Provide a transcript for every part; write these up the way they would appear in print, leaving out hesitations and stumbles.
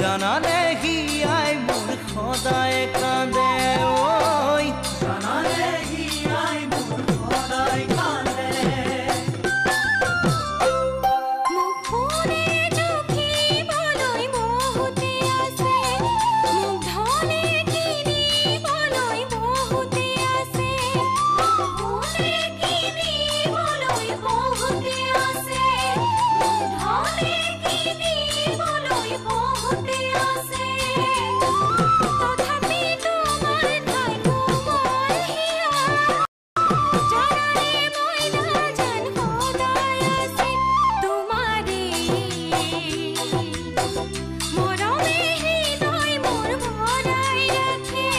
জানানে হিয়াই মোৰ সদায় কান্দে ঐ, জানানে হিয়াই মোৰ সদায় কান্দে। মোক সোণে জুখিবলৈ বহুতে আছে, মোক ধনে কিনিবলৈ বহুতে আছে, মোক সোণে কিনিবলৈ বহুতে আছে, মোক ধনে কিনিবলৈ বহুতে আছে, তথাপি তোমাৰ ঠাই কোমল হিয়া, জানানে মইনা জান সদায় আছে তোমাৰে মৰমে হৃদয় মোৰ ভৰাই ৰাখে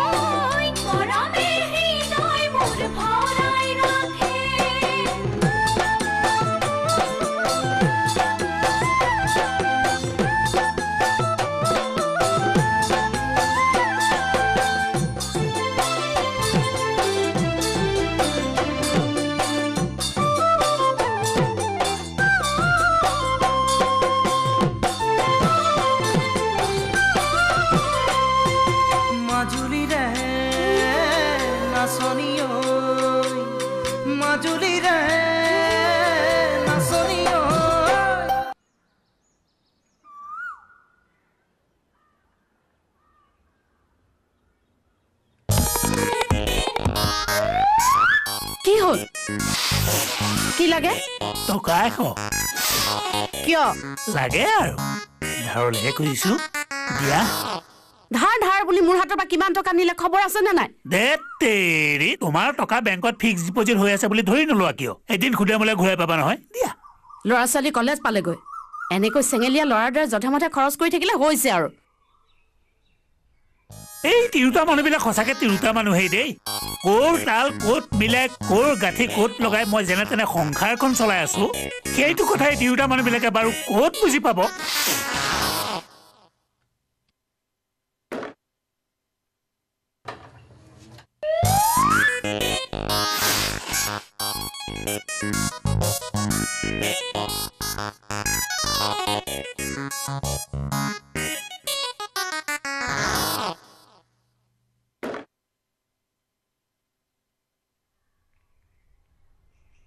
ঐ, মৰমে হৃদয় মোৰ ভৰাই ৰাখে। মাজুলীৰে নাচনী ঐ, মাজুলীৰে নাচনী ঐ। কি হ'ল? কি লাগে? টকা 100। কিয় লাগে আৰু ধাৰলৈহে খুজিছো দিয়া। ধাৰ ধাৰ বুলি মোৰ হাতৰ পৰা কিমান টকা নিলে খবৰ আছে নে নাই? দে তেৰি, তোমাৰ টকা বেংকত ফিক্স ডিপজিট হৈ আছে বুলি ধৰি নোলোৱা কিয়? এদিন সুধে মোলে ঘূৰাই পাবা নহয়। দিয়া। ল'ৰা ছোৱালী কলেজ পালেগৈ, এনেকৈ চেঙেলীয়া ল'ৰাৰ দৰে যধে মধে খৰচ কৰি থাকিলে হৈছে আৰু। এই তিৰোতা মানুহবিলাক সঁচাকে তিৰোতা মানুহেই দেই। ক'ৰ তাল ক'ত মিলাই ক'ৰ গাঁঠি ক'ত লগাই মই যেনে তেনে সংসাৰখন চলাই আছো, সেইটো কথাই তিৰোতা মানুহবিলাকে বাৰু ক'ত বুজি পাব?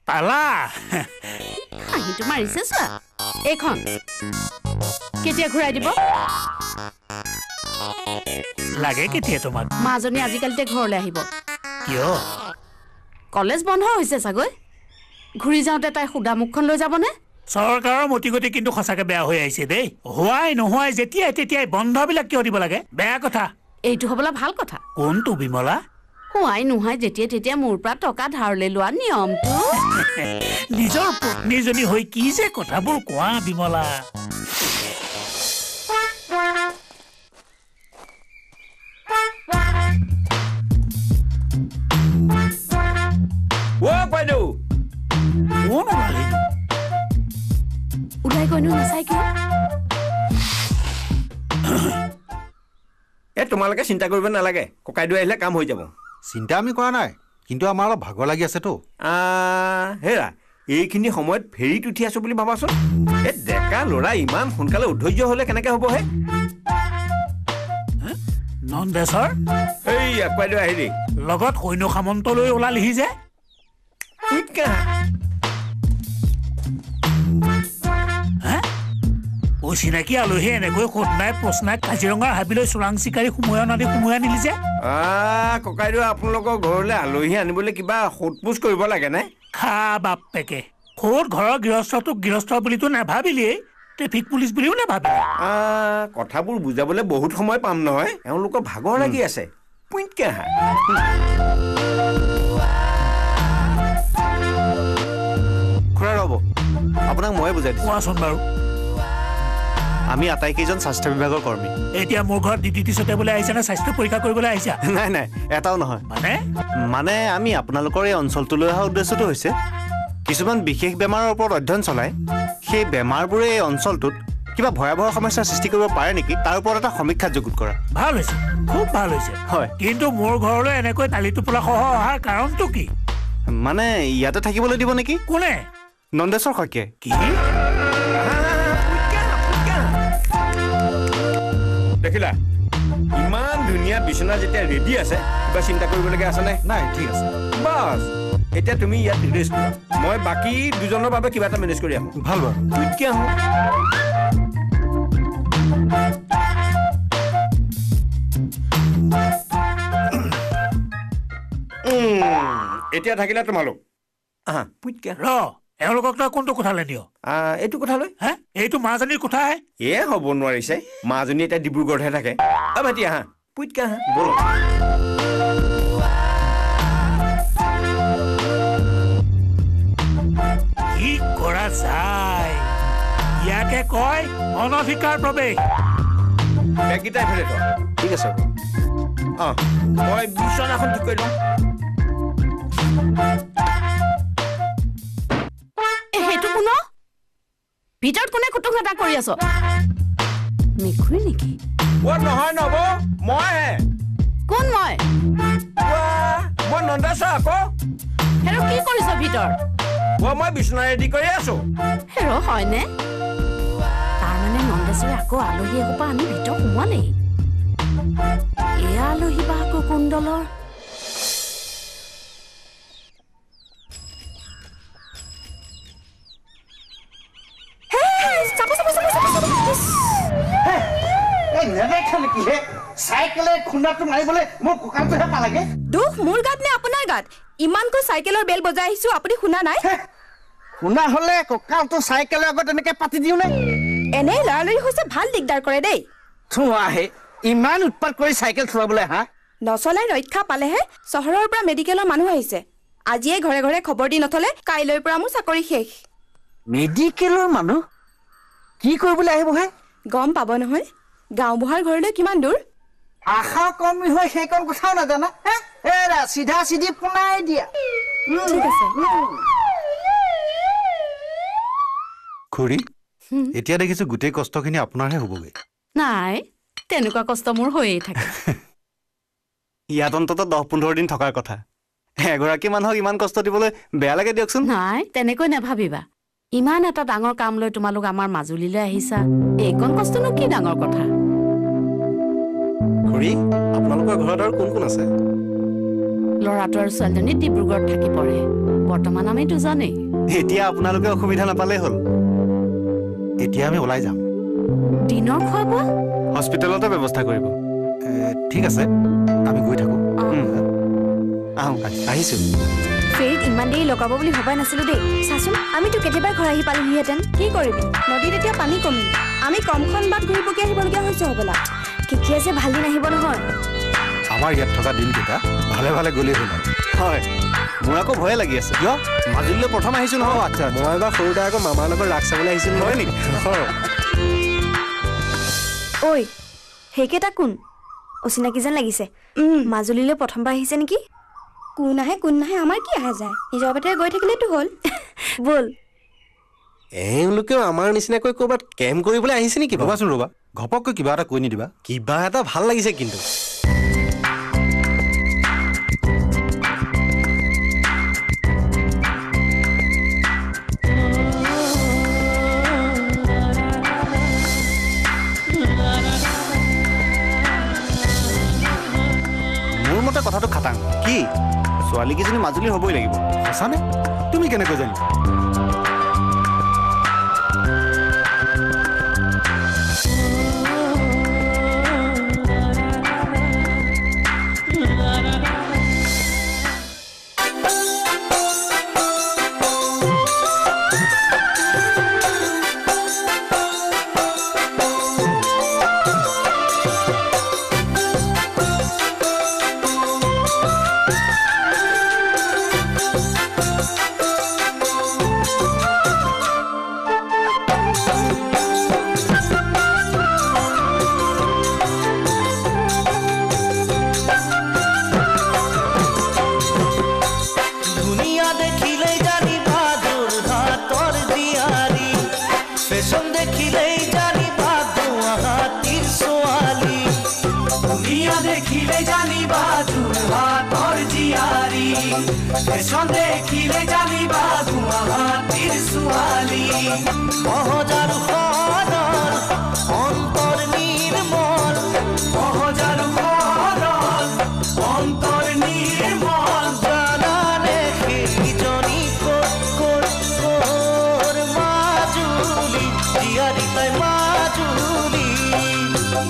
পালা। হাঁহিটো মাৰিছে চোৱা। এইখন কেতিয়া ঘূৰাই দিব? লাগে কেতিয়া তোমাক? মাজনী আজিকালিতে ঘৰলৈ আহিব। কিয়? কলেজ বন্ধ হৈছে চাগৈ। ঘূৰি যাওঁতে তাই সুদা মুখখন লৈ যাবনে? চৰকাৰৰ মতিগতি কিন্তু সঁচাকে বেয়া হৈ আহিছে দেই। হোৱাই নোহোৱাই যেতিয়াই তেতিয়াই বন্ধবিলাক কিয় দিব লাগে? বেয়া কথা। এইটো হ'বলা ভাল কথা। কোনটো বিমলা? হোৱাই নোহোৱাই যেতিয়াই তেতিয়া মোৰ পৰা টকা ধাৰলৈ লোৱা নিয়মটো। নিজৰ পত্নীজনী হৈ কি যে কথাবোৰ কোৱা বিমলা। অ বাইদেউ, কোন ওলালহি? ওলাই গৈনো নাচাই কিয়? এই তোমালোকে চিন্তা কৰিব নালাগে, ককাইদেউ আহিলে কাম হৈ যাব। চিন্তা আমি কৰা নাই, কিন্তু আমাৰ অলপ ভাগৰ লাগি আছেতো। হেৰা, এইখিনি সময়ত ফেৰীত উঠি আছো বুলি ভাবাচোন। এই ডেকা ল'ৰা ইমান সোনকালে অধৈৰ্য হ'লে কেনেকে হ'ব হে? নন্দেশ্বৰ, এই ককাইদেউ আহিলি। লগত সৈন্য সামন্ত লৈ ওলালহি যে? অচিনাকি আলহী এনেকৈ সোধনাই প্ৰশ্নাই কাজিৰঙাৰ হাবিলৈ চোৰাং চিকাৰী সোমোৱাই অনা সোমোৱাই আনিলি যে? ককাইদেউ, আপোনালোকৰ ঘৰলৈ আলহী আনিবলৈ কিবা সোধ পোছ কৰিব লাগেনে? খা বাপেকে, সোধ ঘৰৰ গৃহস্থটোক গৃহস্থ বুলিতো নাভাবিলিয়েই, ট্ৰেফিক পুলিচ বুলিও নাভাবিলি। কথাবোৰ বুজাবলৈ বহুত সময় পাম নহয়, এওঁলোকৰ ভাগৰ লাগি আছে। পুইটকে আহা। খুৰা ৰ'ব, আপোনাক ময়ে বুজাই দিছোঁ। কোৱাচোন বাৰু। আমি আটাইকেইজন স্বাস্থ্য বিভাগৰ কৰ্মী। এতিয়া মোৰ ঘৰত ডিডিটি ছটিয়াবলৈ আহিছা নে স্বাস্থ্য পৰীক্ষা কৰিবলৈ আহিছা? নাই নাই, এটাও নহয়। মানে? মানে আমি আপোনালোকৰ এই অঞ্চলটোলৈ অহা উদ্দেশ্যটো হৈছে কিছুমান বিশেষ বেমাৰৰ ওপৰত অধ্যয়ন চলাই সেই বেমাৰবোৰে এই অঞ্চলটোত কিবা ভয়াৱহ সমস্যাৰ সৃষ্টি কৰিব পাৰে নেকি তাৰ ওপৰত এটা সমীক্ষা যুগুত কৰা। ভাল হৈছে, খুব ভাল হৈছে। হয়, কিন্তু মোৰ ঘৰলৈ এনেকৈ টালি টোপোলা সহ অহাৰ কাৰণটো কি? মানে ইয়াতে থাকিবলৈ দিব নেকি? কোনে? নন্দেশ্বৰ শইকীয়াই। কি? দেখিলা, ইমান ধুনীয়া বিচনা যেতিয়া ৰেডি আছে, কিবা চিন্তা কৰিবলগীয়া আছে নাই? নাই, ঠিক আছে। বাছ, এতিয়া তুমি ইয়াত ৰেষ্ট কৰা, মই বাকী দুজনৰ বাবে কিবা এটা মেনেজ কৰি আহোঁ। ভাল বাৰু, কুইককৈ আহোঁ। এতিয়া থাকিলে তোমালোক আহা পুইতকে। ৰ, এওঁলোকক তই কোনটো কোঠালৈ নিয়? এইটো কোঠালৈ। হে, এইটো মাজনীৰ কোঠাহে। এ হ'ব নোৱাৰিছে, মাজনী এতিয়া ডিব্ৰুগড়তহে থাকে। অ ভাইটি আহা, পুইতকে আহা, ব'লক। কি কৰা যায়, ইয়াকে কয় অনধিকাৰ প্ৰৱেশ। বেগকেইটা এইফালে থোৱা। ঠিক আছে। অঁ, মই বিচনাখন ঠিক কৰি লওঁ। সেইটো কোন? ভিতৰত কোনে খুটুং খাটাং কৰি আছ? মেকুৰী নেকি? অ নহয় নব, মইহে। কোন মই? মই নন্দেশ্বৰ আকৌ। হেৰ, কি কৰিছ ভিতৰত? অ মই বিচনা ৰেডি কৰি আছো। হেৰ হয়নে? তাৰমানে নন্দেশ্বৰে আকৌ আলহী এসোপা আনি ভিতৰত সোমোৱালেই। এয়া আলহী বা আকৌ কোন দলৰ? দুখ মোৰ গাত নে আপোনাৰ গাত? ইমানকৈ চাইকেলৰ বেল বজাই আহিছো, আপুনি শুনা নাই? শুনা হলে কঁকালটো চাইকেলৰ আগত এনেকে পাতি দিওঁ নে? এনেই লৰালৰি হৈছে, ভাল দিগদাৰ কৰে দেই। থোৱাহে, ইমান উৎপাত কৰি চাইকেল চলাবলৈ। হা, নচলাই ৰক্ষা পালেহে। চহৰৰ পৰা মেডিকেলৰ মানুহ আহিছে, আজিয়ে ঘৰে ঘৰে খবৰ দি নথলে কাইলৈৰ পৰা মোৰ চাকৰি শেষ। মেডিকেলৰ মানুহ কি কৰিবলৈ আহিবহে? গম পাব নহয়, গাঁওবুঢ়াৰ ঘৰলৈ কিমান দূৰ। আশা কমি হয় সেইকণ কথাও নাজানা। এৰা চিধা চিধি পোনাই দিয়া। ঠিক আছে খুৰী, এতিয়া দেখিছো গোটেই কষ্টখিনি আপোনাৰহে হ'বগৈ। নাই, তেনেকুৱা কষ্ট মোৰ হৈয়ে থাকে। ইয়াত অন্ততঃ 10-15 দিন থকাৰ কথা। এগৰাকী মানুহক ইমান কষ্ট দিবলৈ বেয়া লাগে দিয়কচোন। নাই, তেনেকৈ নাভাবিবা। ইমান এটা ডাঙৰ কাম লৈ তোমালোক আমাৰ মাজুলীলৈ আহিছা, এইকণ কষ্টনো কি ডাঙৰ কথা? খুৰী, আপোনালোকৰ ঘৰত আৰু কোন কোন আছে? ল'ৰাটো আৰু ছোৱালীজনী ডিব্ৰুগড়ত থাকি পঢ়ে। বৰ্তমান আমি দুজনেই। এতিয়া আপোনালোকে অসুবিধা নাপালেই হ'ল। এতিয়া আমি ওলাই যাম। দিনৰ খোৱা বোৱা হস্পিটেলতে ব্যৱস্থা কৰিব। ঠিক আছে, আমি গৈ থাকোঁ। আহোঁ, আহিছোঁ। ফেৰীত ইমান দেৰি লগাব বুলি ভবাই নাছিলো দেই। চাচোন, আমিতো কেতিয়াবাই ঘৰ আহি পালোহিহেঁতেন। কি কৰিবি, নদীত এতিয়া পানী কমিল, আমি কমখন বাট ঘূৰি পকি আহিবলগীয়া হৈছে হ'বলা। কেতিয়া যে ভাল দিন আহিব নহয়। আমাৰ ইয়াত থকা দিনকেইটা ভালে ভালে গ'লেই হ'ল। হয়, মোৰ আকৌ ভয়ে লাগি আছে। কিয়? মাজুলীলৈ প্ৰথম আহিছোঁ নহয়। আচ্ছা, মই এবাৰ সৰুতে আকৌ মামাৰ লগত ৰাস চাবলৈ আহিছিলোঁ। হয় নেকি? ঐ, সেইকেইটা কোন? অচিনাকি যেন লাগিছে। মাজুলীলৈ প্ৰথমবাৰ আহিছে নেকি? কোন আহে কোন নাহে আমাৰ কি আহে যায়, নিজৰ বাটেৰে গৈ থাকিলেতো হ'ল। ব'ল। এওঁলোকেও আমাৰ নিচিনাকৈ ক'ৰবাত কেম্প কৰিবলৈ আহিছে নেকি? ৰ'বাচোন ৰ'বা, ঘপককৈ কিবা এটা কৈ নিদিবা। কিবা এটা ভাল লাগিছে কিন্তু। মোৰ মতে কথাটো খাটাং। কি ছোৱালীকেইজনী মাজুলীৰ হ'বই লাগিব। সঁচানে? তুমি কেনেকৈ জানিবা? দেখিলে জানিবা গুৱাহাটীৰ ছোৱালী, সহজ আৰু সৰল, অন্তৰ নিৰ্মল, মাজুলী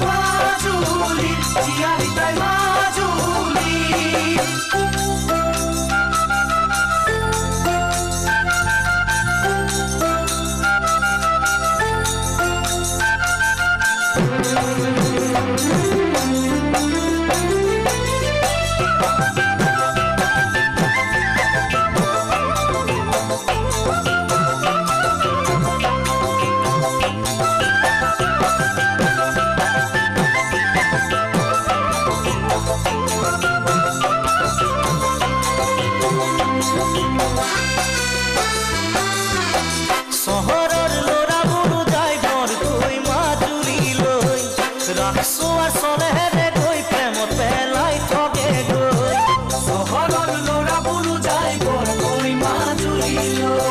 মাজুলী জীয়াৰী তাই মাজুলী। চহৰৰ ল'ৰাবোৰো যায় বৰকৈ মাজুলীলৈ, ৰাস চোৱাৰ চলেৰে গৈ প্ৰেমত পেলাই ঠগে গৈ। চহৰৰ ল'ৰাবোৰো যায় বৰকৈ মাজুলীলৈ,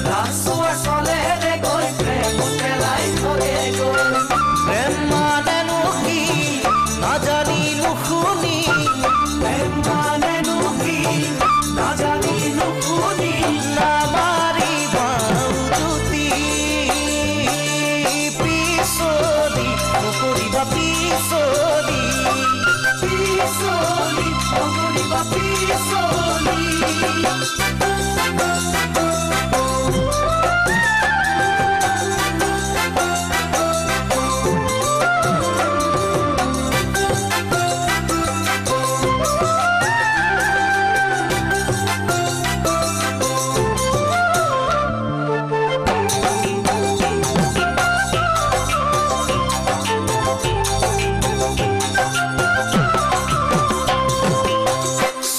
ৰাস চোৱাৰ চলেৰে গৈ প্ৰেমত পেলাই ঠগে গৈ। প্ৰেম মানেনো কি নাজানিলো শুনি, প্ৰেম মানেনো কি নাজানিলো শুনি, নামাৰিবা উজুতি পিছলি নকৰিবা পিছলি, পিছলি নকৰিবা পিছলি।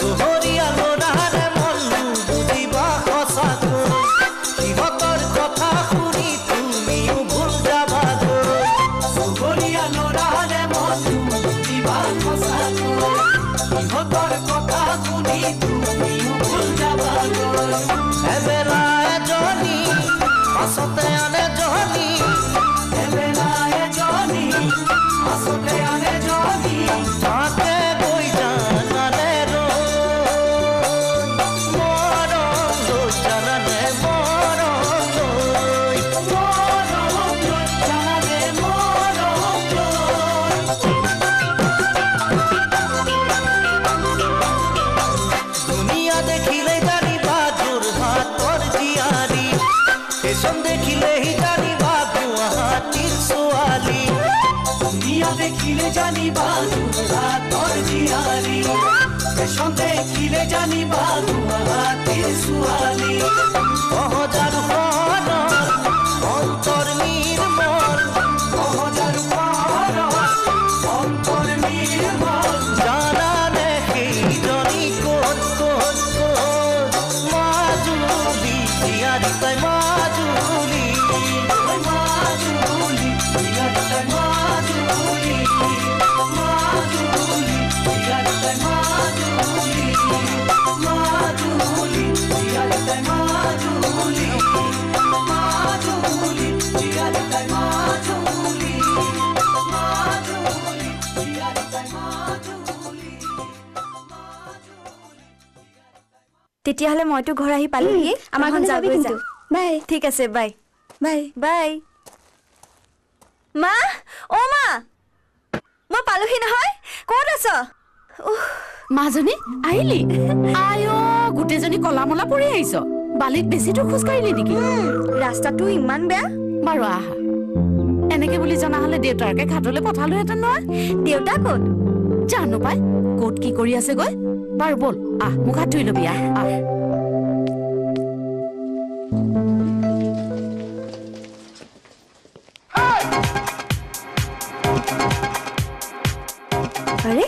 চহৰীয়া ল'ৰাৰে মন বুজিবা সঁচাকৈ, সিহঁতৰ কথা শুনি তুমিও ভুল যাবাগৈ। চহৰীয়া ল'ৰাৰে মন বুজিবা সঁচাকৈ, সিহঁতৰ কথা শুনি তুমিও ভুল যাবাগৈ। এবেলা এজনী পাছতে আন এজনী, এবেলা এজনী পাছতে আন এজনী, তাকে গৈ জানানে ৰৈ, মৰম লৈ জানানে মৰম লৈ, মৰম লৈ জানানে মৰম লৈ। দুনিয়া দেখিলে জানিবা যোৰহাটৰ জীয়াৰী, ফেশ্বন দেখিলেহি জানিবা গুৱাহাটীৰ ছোৱালী। দুনিয়া দেখিলে জানিবা যোৰহাটৰ জীয়াৰী, ফেশ্বন দেখিলে জানিবা গুৱাহাটীৰ ছোৱালী। সহজ আৰু সৰল অন্তৰ নিৰ্মল, সহজ আৰু সৰল অন্তৰ নিৰ্মল, জানানে সেইজনী ক'ত ক'ত ক'ত? মাজুলী জীয়াৰী তাই মাজুলী, মাজুলী জীয়াৰী তাই মাজুলী, মাজুলী জীয়াৰী তাই মাজুলী, মাজুলী জীয়াৰী তাই মাজুলী, মাজুলী জীয়াৰী তাই মাজুলী, মাজুলী জীয়াৰী তাই মাজুলী। তেতিয়াহ'লে মইতো ঘৰ আহি পালোহি। আমাৰ ঘৰলৈ যাবি যাগৈ কিন্তু। যা। বাই। ঠিক আছে, বাই বাই বাই। মা, অ মা, মই পালোহি নহয়, ক'ত আছ? উফ, মাজনী আহিলি? আই অ, গোটেইজনী কলা মলা পৰি আহিছ, বালিত বেছি দূৰ খোজকাঢ়িলি নেকি? ৰাস্তাটো ইমান বেয়া। বাৰু আহা, এনেকে বুলি জনা হলে দেউতাকে ঘাটলৈ পঠালোহেঁতেন নহয়। দেউতা ক'ত? জানো পাই ক'ত কি কৰি আছে গৈ। বাৰু ব'ল, আহ মোক হাত ধুই ল'বি, আহ আহ। আৰে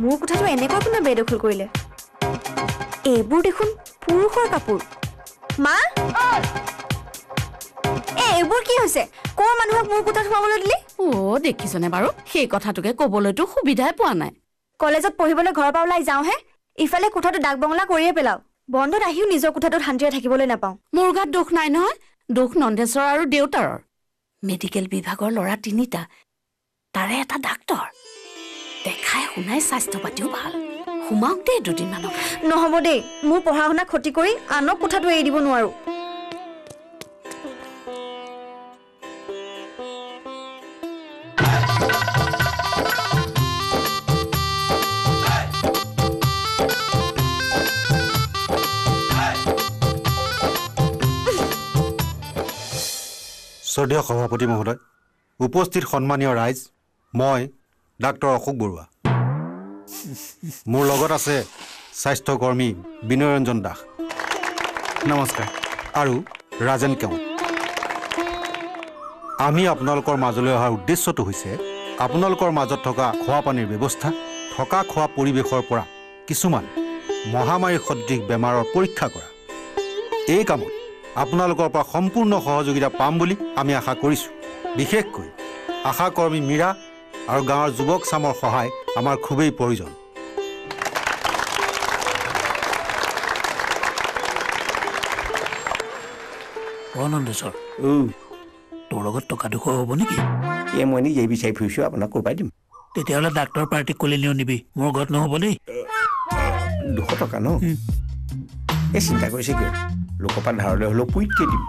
মোৰ কোঠাটো এনেকৈ কোনে বেদখল কৰিলে? এইবোৰ দেখোন পুৰুষৰ কাপোৰ। মা, এ এইবোৰ কি হৈছে? কৰ মানুহক মোৰ কোঠাত সোমাবলৈ দিলি? অ দেখিছনে বাৰু, সেই কথাটোকে কবলৈতো সুবিধাই পোৱা নাই। কলেজত পঢ়িবলৈ ঘৰৰ পৰা ওলাই যাওঁহে, ইফালে কোঠাটো ডাক বঙলা কৰিয়ে পেলাও। বন্ধত আহিও নিজৰ কোঠাটোত শান্তিৰে থাকিবলৈ নাপাওঁ। মোৰ গাত দোষ নাই নহয়, দোষ নন্দেশ্বৰ আৰু দেউতাৰৰ। মেডিকেল বিভাগৰ ল'ৰা তিনিটা, তাৰে এটা ডাক্তৰ, দেখাই শুনাই স্বাস্থ্য পাতিও ভাল। সোমাওক দেই দুদিনমানৰ। নহ'ব দেই, মোৰ পঢ়া শুনা ক্ষতি কৰি আনক কোঠাটো এৰি দিব নোৱাৰো। শ্ৰদ্ধেয় সভাপতি মহোদয়, উপস্থিত সন্মানীয় ৰাইজ, মই ডাক্তৰ অশোক বৰুৱা। মোৰ লগত আছে স্বাস্থ্যকৰ্মী বিনয় ৰঞ্জন দাস। নমস্কাৰ। আৰু ৰাজেন কেওট। আমি আপোনালোকৰ মাজলৈ অহাৰ উদ্দেশ্যটো হৈছে আপোনালোকৰ মাজত থকা খোৱা পানীৰ ব্যৱস্থা, থকা খোৱা পৰিৱেশৰ পৰা কিছুমান মহামাৰী সদৃশ বেমাৰৰ পৰীক্ষা কৰা। এই কামত আপোনালোকৰ পৰা সম্পূৰ্ণ সহযোগিতা পাম বুলি আমি আশা কৰিছোঁ। বিশেষকৈ আশাকৰ্মী মীৰা আৰু গাঁৱৰ যুৱক চামৰ সহায় আমাৰ খুবেই প্ৰয়োজন। অনন্দেশ্বৰ, তোৰ লগত টকা 200 হ'ব নেকি? এই মই নিজেই বিচাৰি ফুৰিছোঁ, আপোনাক ক'ৰ পৰাই দিম? তেতিয়াহ'লে ডাক্তৰ পাৰ্টিক ক'লে নিও নিবি, মোৰ ঘৰত নহ'ব দেই। 200 টকা ন? এই চিন্তা কৰিছে কিয়? লোকৰ পৰা ধাৰলৈ হ'লেও পুইতকৈ দিম।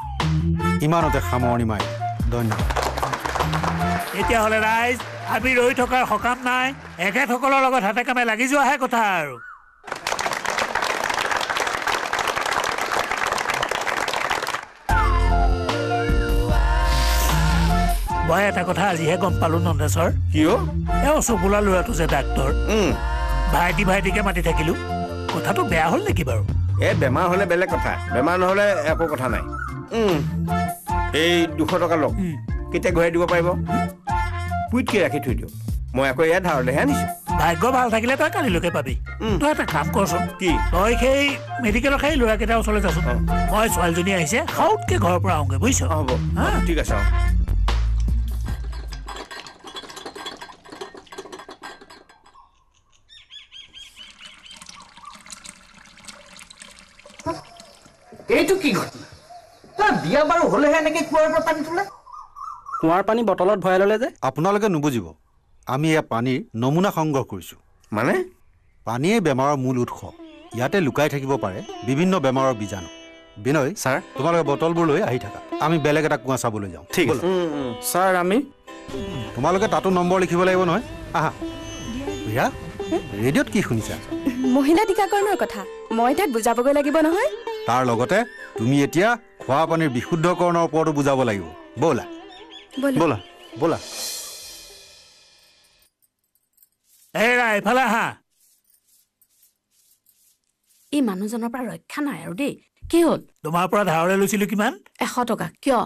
ইমানতে সামৰণি মাৰি, ধন্যবাদ। তেতিয়াহ'লে ৰাইজ, আমি ৰৈ থকাৰ সকাম নাই, এখেতসকলৰ লগত হাতে কামে লাগি যোৱাহে কথা আৰু। মই এটা কথা আজিহে গম পালো নন্দেশ্বৰ। কিয়? এওঁ চবুলা ল'ৰাটো যে ডাক্তৰ, ভাইটি ভাইটিকে মাতি থাকিলো, কথাটো বেয়া হ'ল নেকি বাৰু? এই বেমাৰ হ'লে বেলেগ কথা, বেমাৰ নহ'লে একো কথা নাই। এই 200 টকা লওক, কেতিয়া ঘূৰাই দিব পাৰিব? পুইতকৈ ৰাখি থৈ দিয়ক, মই আকৌ ইয়াত ধাৰলৈহে আনিছোঁ। ভাগ্য ভাল থাকিলে তই কালিলৈকে পাবি। তই এটা কাম কৰচোন। কি? তই সেই মেডিকেলৰ সেই ল'ৰাকেইটাৰ ওচৰলৈ যাচোন, মই ছোৱালীজনী আহিছে, সাউতকৈ ঘৰৰ পৰা আহোঁগৈ, বুজিছ? হ'ব, ঠিক আছে। এইটো কি ঘটনা? তই বিয়া বাৰু হ'লেহে এনেকৈ কুঁৱাৰ পৰা পানী তোলে? কুঁৱাৰ পানী বটলত ভৰাই ল'লে যে? আপোনালোকে নুবুজিব, আমি ইয়াৰ পানীৰ নমুনা সংগ্ৰহ কৰিছোঁ। মানে? পানীয়ে বেমাৰৰ মূল উৎস। ইয়াতে লুকাই থাকিব পাৰে বিভিন্ন বেমাৰৰ বীজাণু। বিনয় ছাৰ, তোমালোকে বটলবোৰ লৈ আহি থাকা, আমি বেলেগ এটা কুঁৱা চাবলৈ যাওঁ। ঠিক আছে ছাৰ। আমি তোমালোকে তাতো নম্বৰ লিখিব লাগিব নহয়। আহা মীৰা, ৰেডিঅ'ত কি শুনিছা? মহিলা টীকাকৰণৰ কথা মই তাত বুজাবগৈ লাগিব নহয়। তাৰ লগতে তুমি এতিয়া খোৱা পানীৰ বিশুদ্ধকৰণৰ ওপৰতো বুজাব লাগিব। ব'লা ব'লা ব'লা। এৰা এইফালে আহা। এই মানুহজনৰ পৰা ৰক্ষা নাই আৰু দেই। কি হ'ল? তোমাৰ পৰা ধাৰলৈ লৈছিলো কিমান? 100 টকা। কিয়?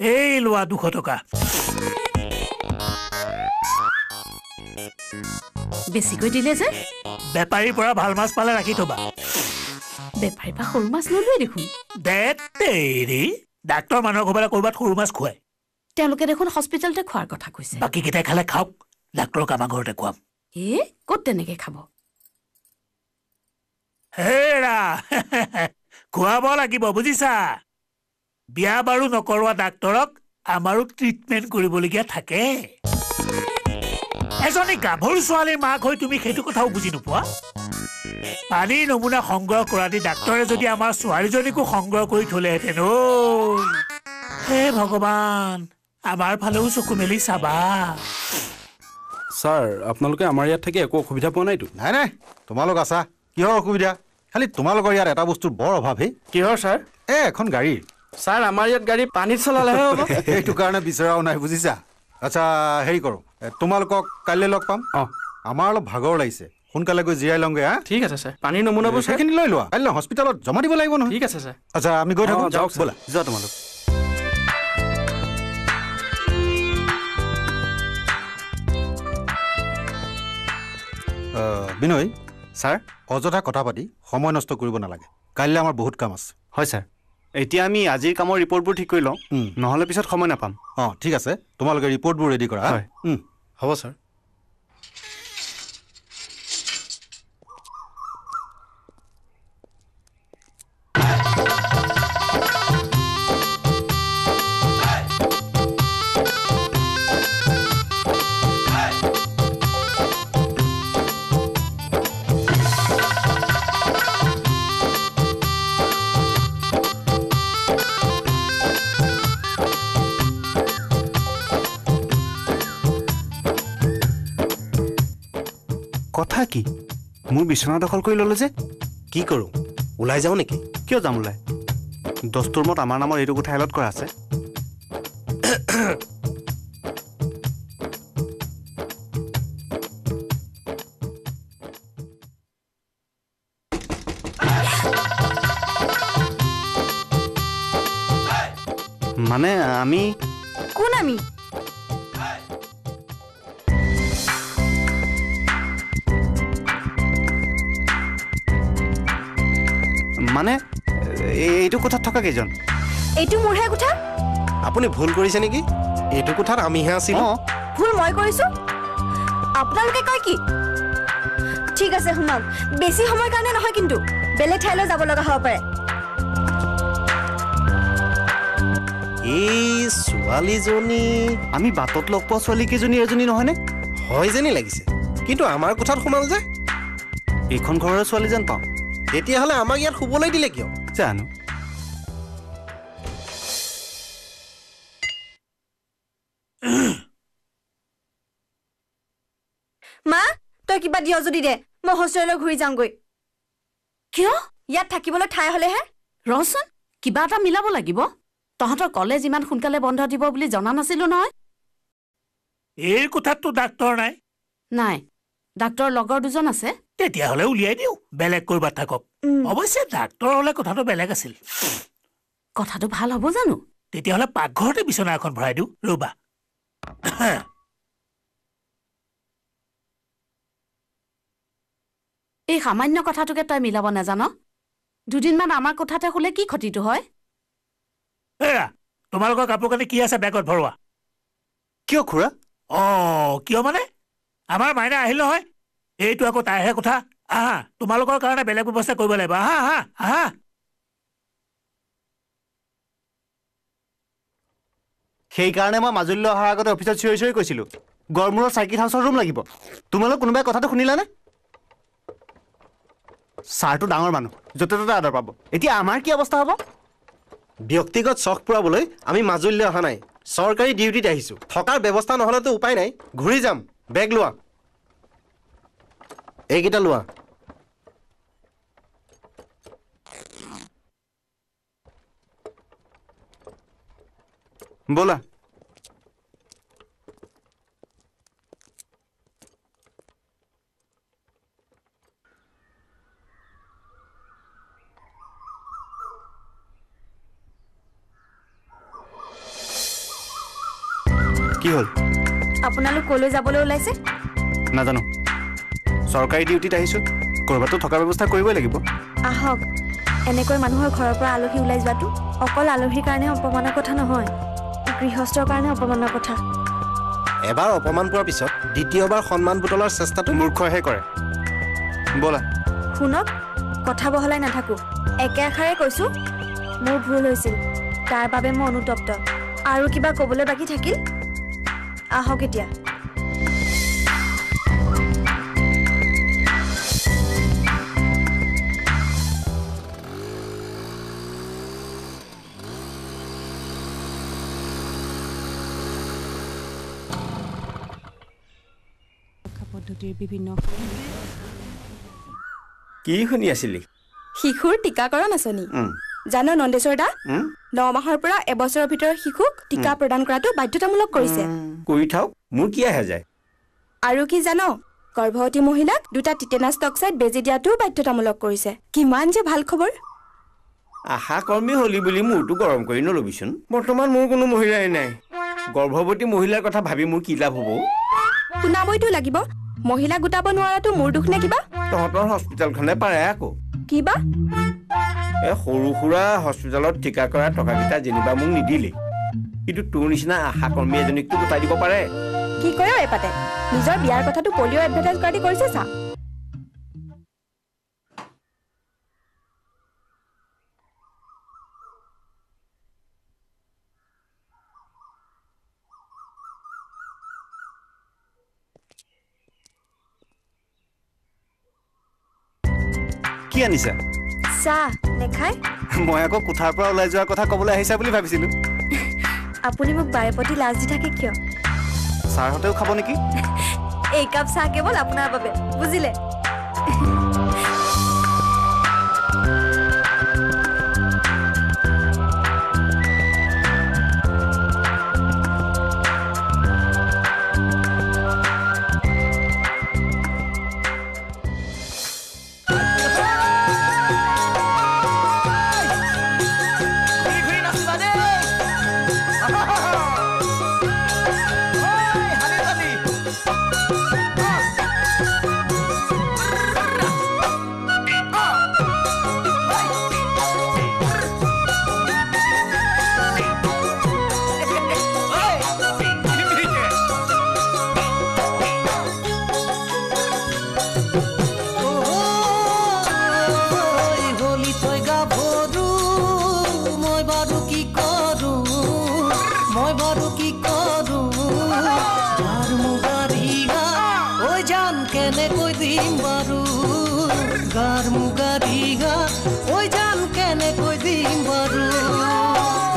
এই লোৱা 200 টকা। বেছিকৈ দিলে যে? বেপাৰীৰ পৰা ভাল মাছ পালে ৰাখি থবা। বেপাৰীৰ পৰা সৰু মাছ ললোৱে দেখোন। দেৰি, ডাক্তৰ মানুহৰ ঘৰলৈ ক'ৰবাত সৰু মাছ খুৱাই। তেওঁলোকে দেখোন হস্পিটেলতে খোৱাৰ কথা কৈছে। বাকীকেইটাই খালে খাওক, ডাক্তৰক আমাৰ ঘৰতে খুৱাম। এ ক'ত তেনেকে খাব? হেৰা, খুৱাব লাগিব বুজিছা। বিয়া বাৰু নকৰোৱা ডাক্তৰক আমাৰো ট্ৰিটমেণ্ট কৰিবলগীয়া থাকে। এজনী গাভৰু ছোৱালীৰ মাক হৈ তুমি সেইটো কথাও বুজি নোপোৱা? পানীৰ নমুনা সংগ্ৰহ কৰা দি ডাক্তৰে যদি আমাৰ ছোৱালীজনীকো সংগ্ৰহ কৰি থলেহেঁতেন। ঐ হে ভগৱান, আমাৰ ফালেও চকু মেলি চাবা। ছাৰ, আপোনালোকে আমাৰ ইয়াত থাকি একো অসুবিধা পোৱা নাইতো? নাই নাই, তোমালোক আছা, কিহৰ অসুবিধা? খালি তোমালোকৰ ইয়াত এটা বস্তুৰ বৰ অভাৱ। হে কিহৰ ছাৰ? এই এখন গাড়ীৰ। ছাৰ, আমাৰ ইয়াত গাড়ী পানীত চলালেহে হ'ব। সেইটো কাৰণে বিচৰাও নাই বুজিছা। আচ্ছা হেৰি কৰোঁ, তোমালোকক কাইলৈ লগ পাম। অঁ, আমাৰ অলপ ভাগৰ লাগিছে, সোনকালে গৈ জিৰাই লওঁগৈ। হা ঠিক আছে ছাৰ। পানীৰ নমুনাবোৰ সেইখিনি লৈ লোৱা, কাইলৈ হস্পিটেলত জমা দিব লাগিব নহয়। ঠিক আছে ছাৰ। আচ্ছা আমি গৈ থাকোঁ, যাওক। ব'লা যোৱা তোমালোক। বিনয় ছাৰ, অযথা কথা পাতি সময় নষ্ট কৰিব নালাগে, কাইলৈ আমাৰ বহুত কাম আছে। হয় ছাৰ, এতিয়া আমি আজিৰ কামৰ ৰিপৰ্টবোৰ ঠিক কৰি লওঁ, নহ'লে পিছত সময় নাপাম। অঁ ঠিক আছে, তোমালোকে ৰিপৰ্টবোৰ ৰেডি কৰা। হয়, হ'ব ছাৰ। কথা কি, মোৰ বিচনা দখল কৰি ল'লে যে? কি কৰোঁ, ওলাই যাওঁ নেকি? কিয় যাম ওলাই? দস্তুৰমত আমাৰ নামৰ এইটো কোঠা এলট কৰা আছে। মানে আমি কোন? আমি মানে এইটো কোঠাত থকা কেইজন? এইটো মোৰহে কোঠা। আপুনি ভুল কৰিছে নেকি? এইটো কোঠাত আমিহে আছিলো। ভুল মই কৰিছো? আপোনালোকে কয় কি? ঠিক আছে শুনক, বেছি সময়ৰ কাৰণে নহয় কিন্তু, বেলেগ ঠাইলৈ যাব লগা হ'ব পাৰে। এই ছোৱালীজনী আমি বাটত লগ পোৱা ছোৱালী কেইজনী এজনী নহয়নে? হয় যেনি লাগিছে, কিন্তু আমাৰ কোঠাত সোমাল যে। এইখন ঘৰৰ ছোৱালী যেন পাওঁ। তেতিয়াহ'লে আমাক ইয়াত শুবলৈ দিলে কিয় জানো? মা, তই কিবা দিয় যদি দে, মই হোষ্টেললৈ ঘূৰি যাওঁগৈ। কিয়? ইয়াত থাকিবলৈ ঠাই হ'লেহে। ৰচোন, কিবা এটা মিলাব লাগিব। তহঁতৰ কলেজ ইমান সোনকালে বন্ধ দিব বুলি জনা নাছিলো নহয়। এই কোঠাততো ডাক্তৰ নাই। নাই, ডাক্তৰ লগৰ দুজন আছে। তেতিয়াহ'লে উলিয়াই দিওঁ, বেলেগ ক'ৰবাত থাকক। অৱশ্যে ডাক্তৰ হ'লে কথাটো বেলেগ আছিল। কথাটো ভাল হ'ব জানো? তেতিয়াহ'লে পাকঘৰতে বিচনা এখন ভৰাই দিওঁ। ৰ'বা, এই সামান্য কথাটোকে তই মিলাব নাজান? দুদিনমান আমাৰ কোঠাতে শুলে কি ক্ষতিটো হয়? এৰা, তোমালোকৰ কাপোৰ কানি কি আছে বেগত ভৰোৱা। কিয় খুৰা? অ কিয় মানে, আমাৰ মাইনা আহিল নহয়, এইটো আকৌ তাইহে কথা। আহা, তোমালোকৰ কাৰণে বেলেগ ব্যৱস্থা কৰিব লাগিব। আহা আহা আহা। সেইকাৰণে মই মাজুলীলৈ অহাৰ আগতে অফিচত চিঞৰি চিঞৰি কৈছিলোঁ, গড়মূৰৰ চাৰ্কিট হাউচৰ ৰুম লাগিব। তোমালোক কোনোবাই কথাটো শুনিলানে? ছাৰটো ডাঙৰ মানুহ, য'তে ত'তে আদৰ পাব। এতিয়া আমাৰ কি অৱস্থা হ'ব? ব্যক্তিগত চখ পুৰাবলৈ আমি মাজুলীলৈ অহা নাই, চৰকাৰী ডিউটিত আহিছোঁ। থকাৰ ব্যৱস্থা নহ'লেতো উপায় নাই, ঘূৰি যাম। বেগ লোৱা, এইকেইটা লোৱা। ব'লা। কি হ'ল? আপোনালোক ক'লৈ যাবলৈ ওলাইছে? নাজানো, চৰকাৰী ডিউটিত আহিছোঁ, ক'ৰবাতো থকাৰ ব্যৱস্থা কৰিবই লাগিব। আহক, এনেকৈ মানুহৰ ঘৰৰ পৰা আলহী ওলাই যোৱাটো অকল আলহীৰ কাৰণে অপমানৰ কথা নহয়, গৃহস্থৰ কাৰণে অপমানৰ কথা। এবাৰ অপমান পোৱাৰ পিছত দ্বিতীয়বাৰ সন্মান বুটলাৰ চেষ্টাটো মূৰ্খইহে কৰে। ব'লা। শুনক, কথা বহলাই নাথাকোঁ, একে আষাৰে কৈছোঁ, মোৰ ভুল হৈছিল, তাৰ বাবে মই অনুতপ্ত। আৰু কিবা ক'বলৈ বাকী থাকিল? আহক এতিয়া। কি শুনি আছিলি? শিশুৰ টীকাকৰণ আঁচনি। জান নন্দেশ্বৰ দা, 9 মাহৰ পৰা 1 বছৰৰ ভিতৰত শিশুক টীকা প্ৰদান কৰাটো বাধ্যতামূলক কৰিছে। কৰি থাওক, মোৰ কি আহে যায়। আৰু কি জান, গৰ্ভৱতী মহিলাক 2টা টিটেনাছ টক্সাইড বেজী দিয়াটোও বাধ্যতামূলক কৰিছে। কিমান যে ভাল খবৰ! আশা কৰ্মী হলি বুলি মূৰটো গৰম কৰি নলবিচোন। বৰ্তমান মোৰ কোনো মহিলাই নাই। গৰ্ভৱতী মহিলাৰ কথা ভাবি মোৰ কি লাভ হ'ব? শুনাবইতো লাগিব, মহিলা গোটাব নোৱাৰাটো মোৰ দুখ নে কিবা? তহঁতৰ হস্পিটেলখনে পাৰে আকৌ। কিবা? এই সৰু সুৰা হস্পিটেলত ঠিকা কৰা টকাকেইটা যেনিবা মোক নিদিলে, কিন্তু তোৰ নিচিনা আশা কৰ্মী এজনীকতো গোটাই দিব পাৰে। কি কয় এপাতে, নিজৰ বিয়াৰ কথাটো পলিঅ' এডভাৰটাইজ কৰা দি কৰিছে চা। কি আনিছা? চাহ নেখায়? মই আকৌ কোঠাৰ পৰা ওলাই যোৱাৰ কথা ক'বলৈ আহিছা বুলি ভাবিছিলো। আপুনি মোক বাৰে প্ৰতি লাজ দি থাকে কিয়? ছাৰহঁতেও খাব নেকি? এই কাপ চাহ কেৱল আপোনাৰ বাবে, বুজিলে? কেনেকৈ দিম বাৰু গাৰ মুগা ৰিহা ঐ জান কেনেকৈ দিম বাৰু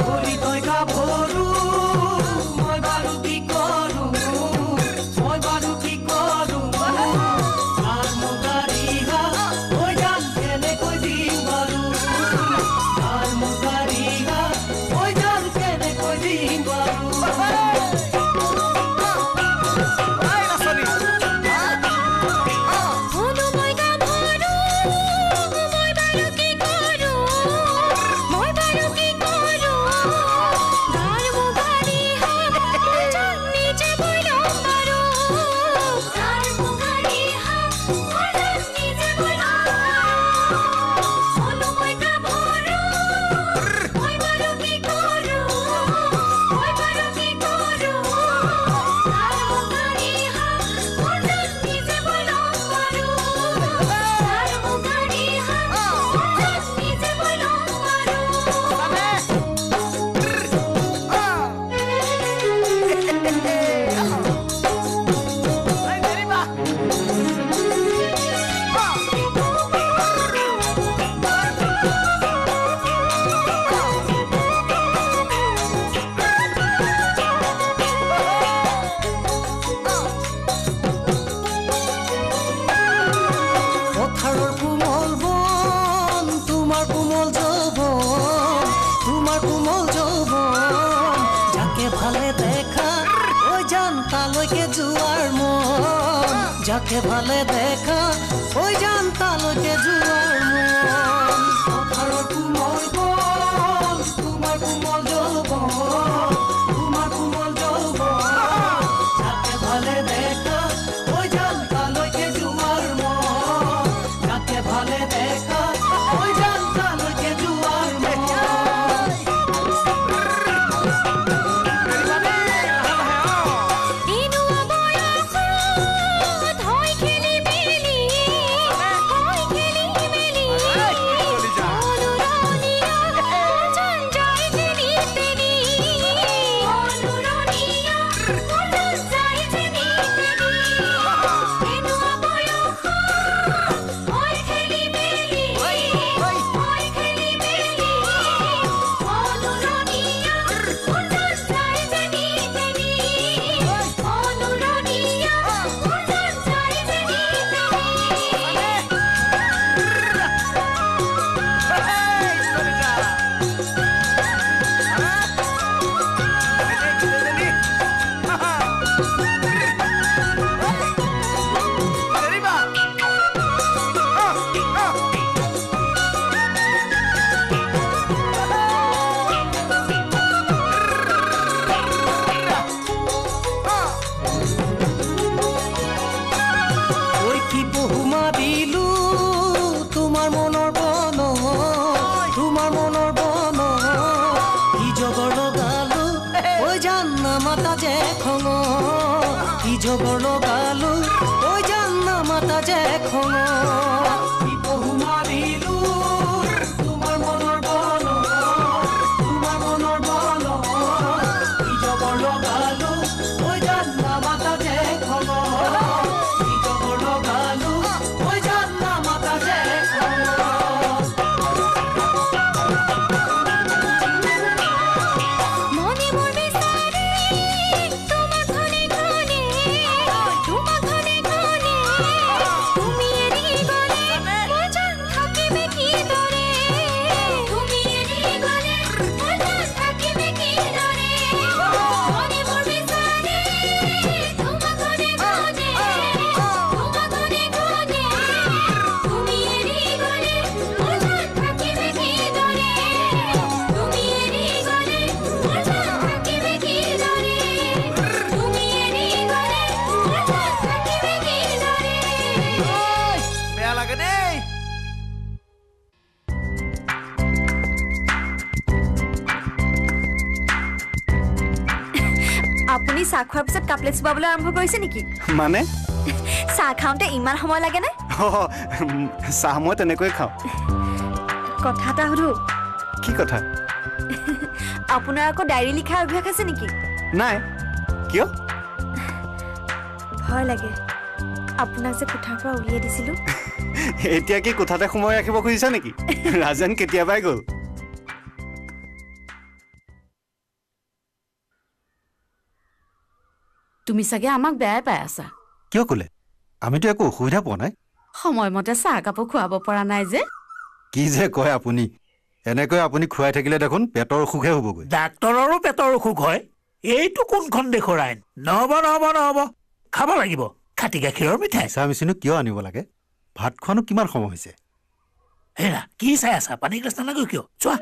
ধৰি তই গাভৰু মই বাৰু কি কৰো মই বাৰু কি কৰো গাৰ মুগা ৰিহা ঐ জান কেনেকৈ দিম বাৰু গাৰ মুগা ৰিহা ঐ জান কেনেকৈ দিম বাৰু। যাকে ভালে দেখা ওই জান তালৈকে যোৱাৰ মন পথাৰৰ কোমল বন তোমাৰ কোমল যৌৱন তোমাৰ কোমল যৌৱন যাকে ভালে দেখা ওই জান তালৈকে যোৱাৰ মন যাকে ভালে দেখা ওই জান তালৈকে যোৱাৰ মন। জগৰ লগালো ঐ জান নামাতা যে খঙ কি পহু মাৰিলো তোমাৰ মনৰ বন তোমাৰ মনৰ বন কি জগৰ লগালো ঐ জান নামাতা যে খঙ কি জগৰ লগালো ঐ জান নামাতা যে খঙ। আপুনি চাহ খোৱাৰ পিছত কাপলেট চুবাবলৈ আৰম্ভ কৰিছে নেকি? মানে চাহ খাওঁতে ইমান সময় লাগেনে? চাহ মই তেনেকৈ খাওঁ। কথা এটা সুধো? কি কথা? আপোনাৰ আকৌ ডায়েৰী লিখাৰ অভ্যাস আছে নেকি? নাই। কিয়? ভয় লাগে, আপোনাক যে কোঠাৰ পৰা উলিয়াই দিছিলোঁ। এতিয়া কি কোঠাতে সোমাই ৰাখিব খুজিছা নেকি? ৰাজেন কেতিয়াবাই গ'ল। তুমি চাগে আমাক বেয়াই পাই আছা। কিয় ক'লে? আমিতো একো অসুবিধা পোৱা নাই। সময়মতে চাহ কাপো খুৱাব পৰা নাই যে। কি যে কয় আপুনি, এনেকৈ আপুনি খুৱাই থাকিলে দেখোন পেটৰ অসুখহে হ'বগৈ। ডাক্তৰৰো পেটৰ অসুখ হয়? এইটো কোনখন দেশৰ আইন? নহ'ব নহ'ব নহ'ব, খাব লাগিব খাটি গাখীৰৰ মিঠাই। মিছা মিছিনো কিয় আনিব লাগে? ভাত খোৱানো কিমান সময় হৈছে? হেৰা, কি চাই আছা? পানী গিলাচ নালাগৈ কিয়? চোৱা।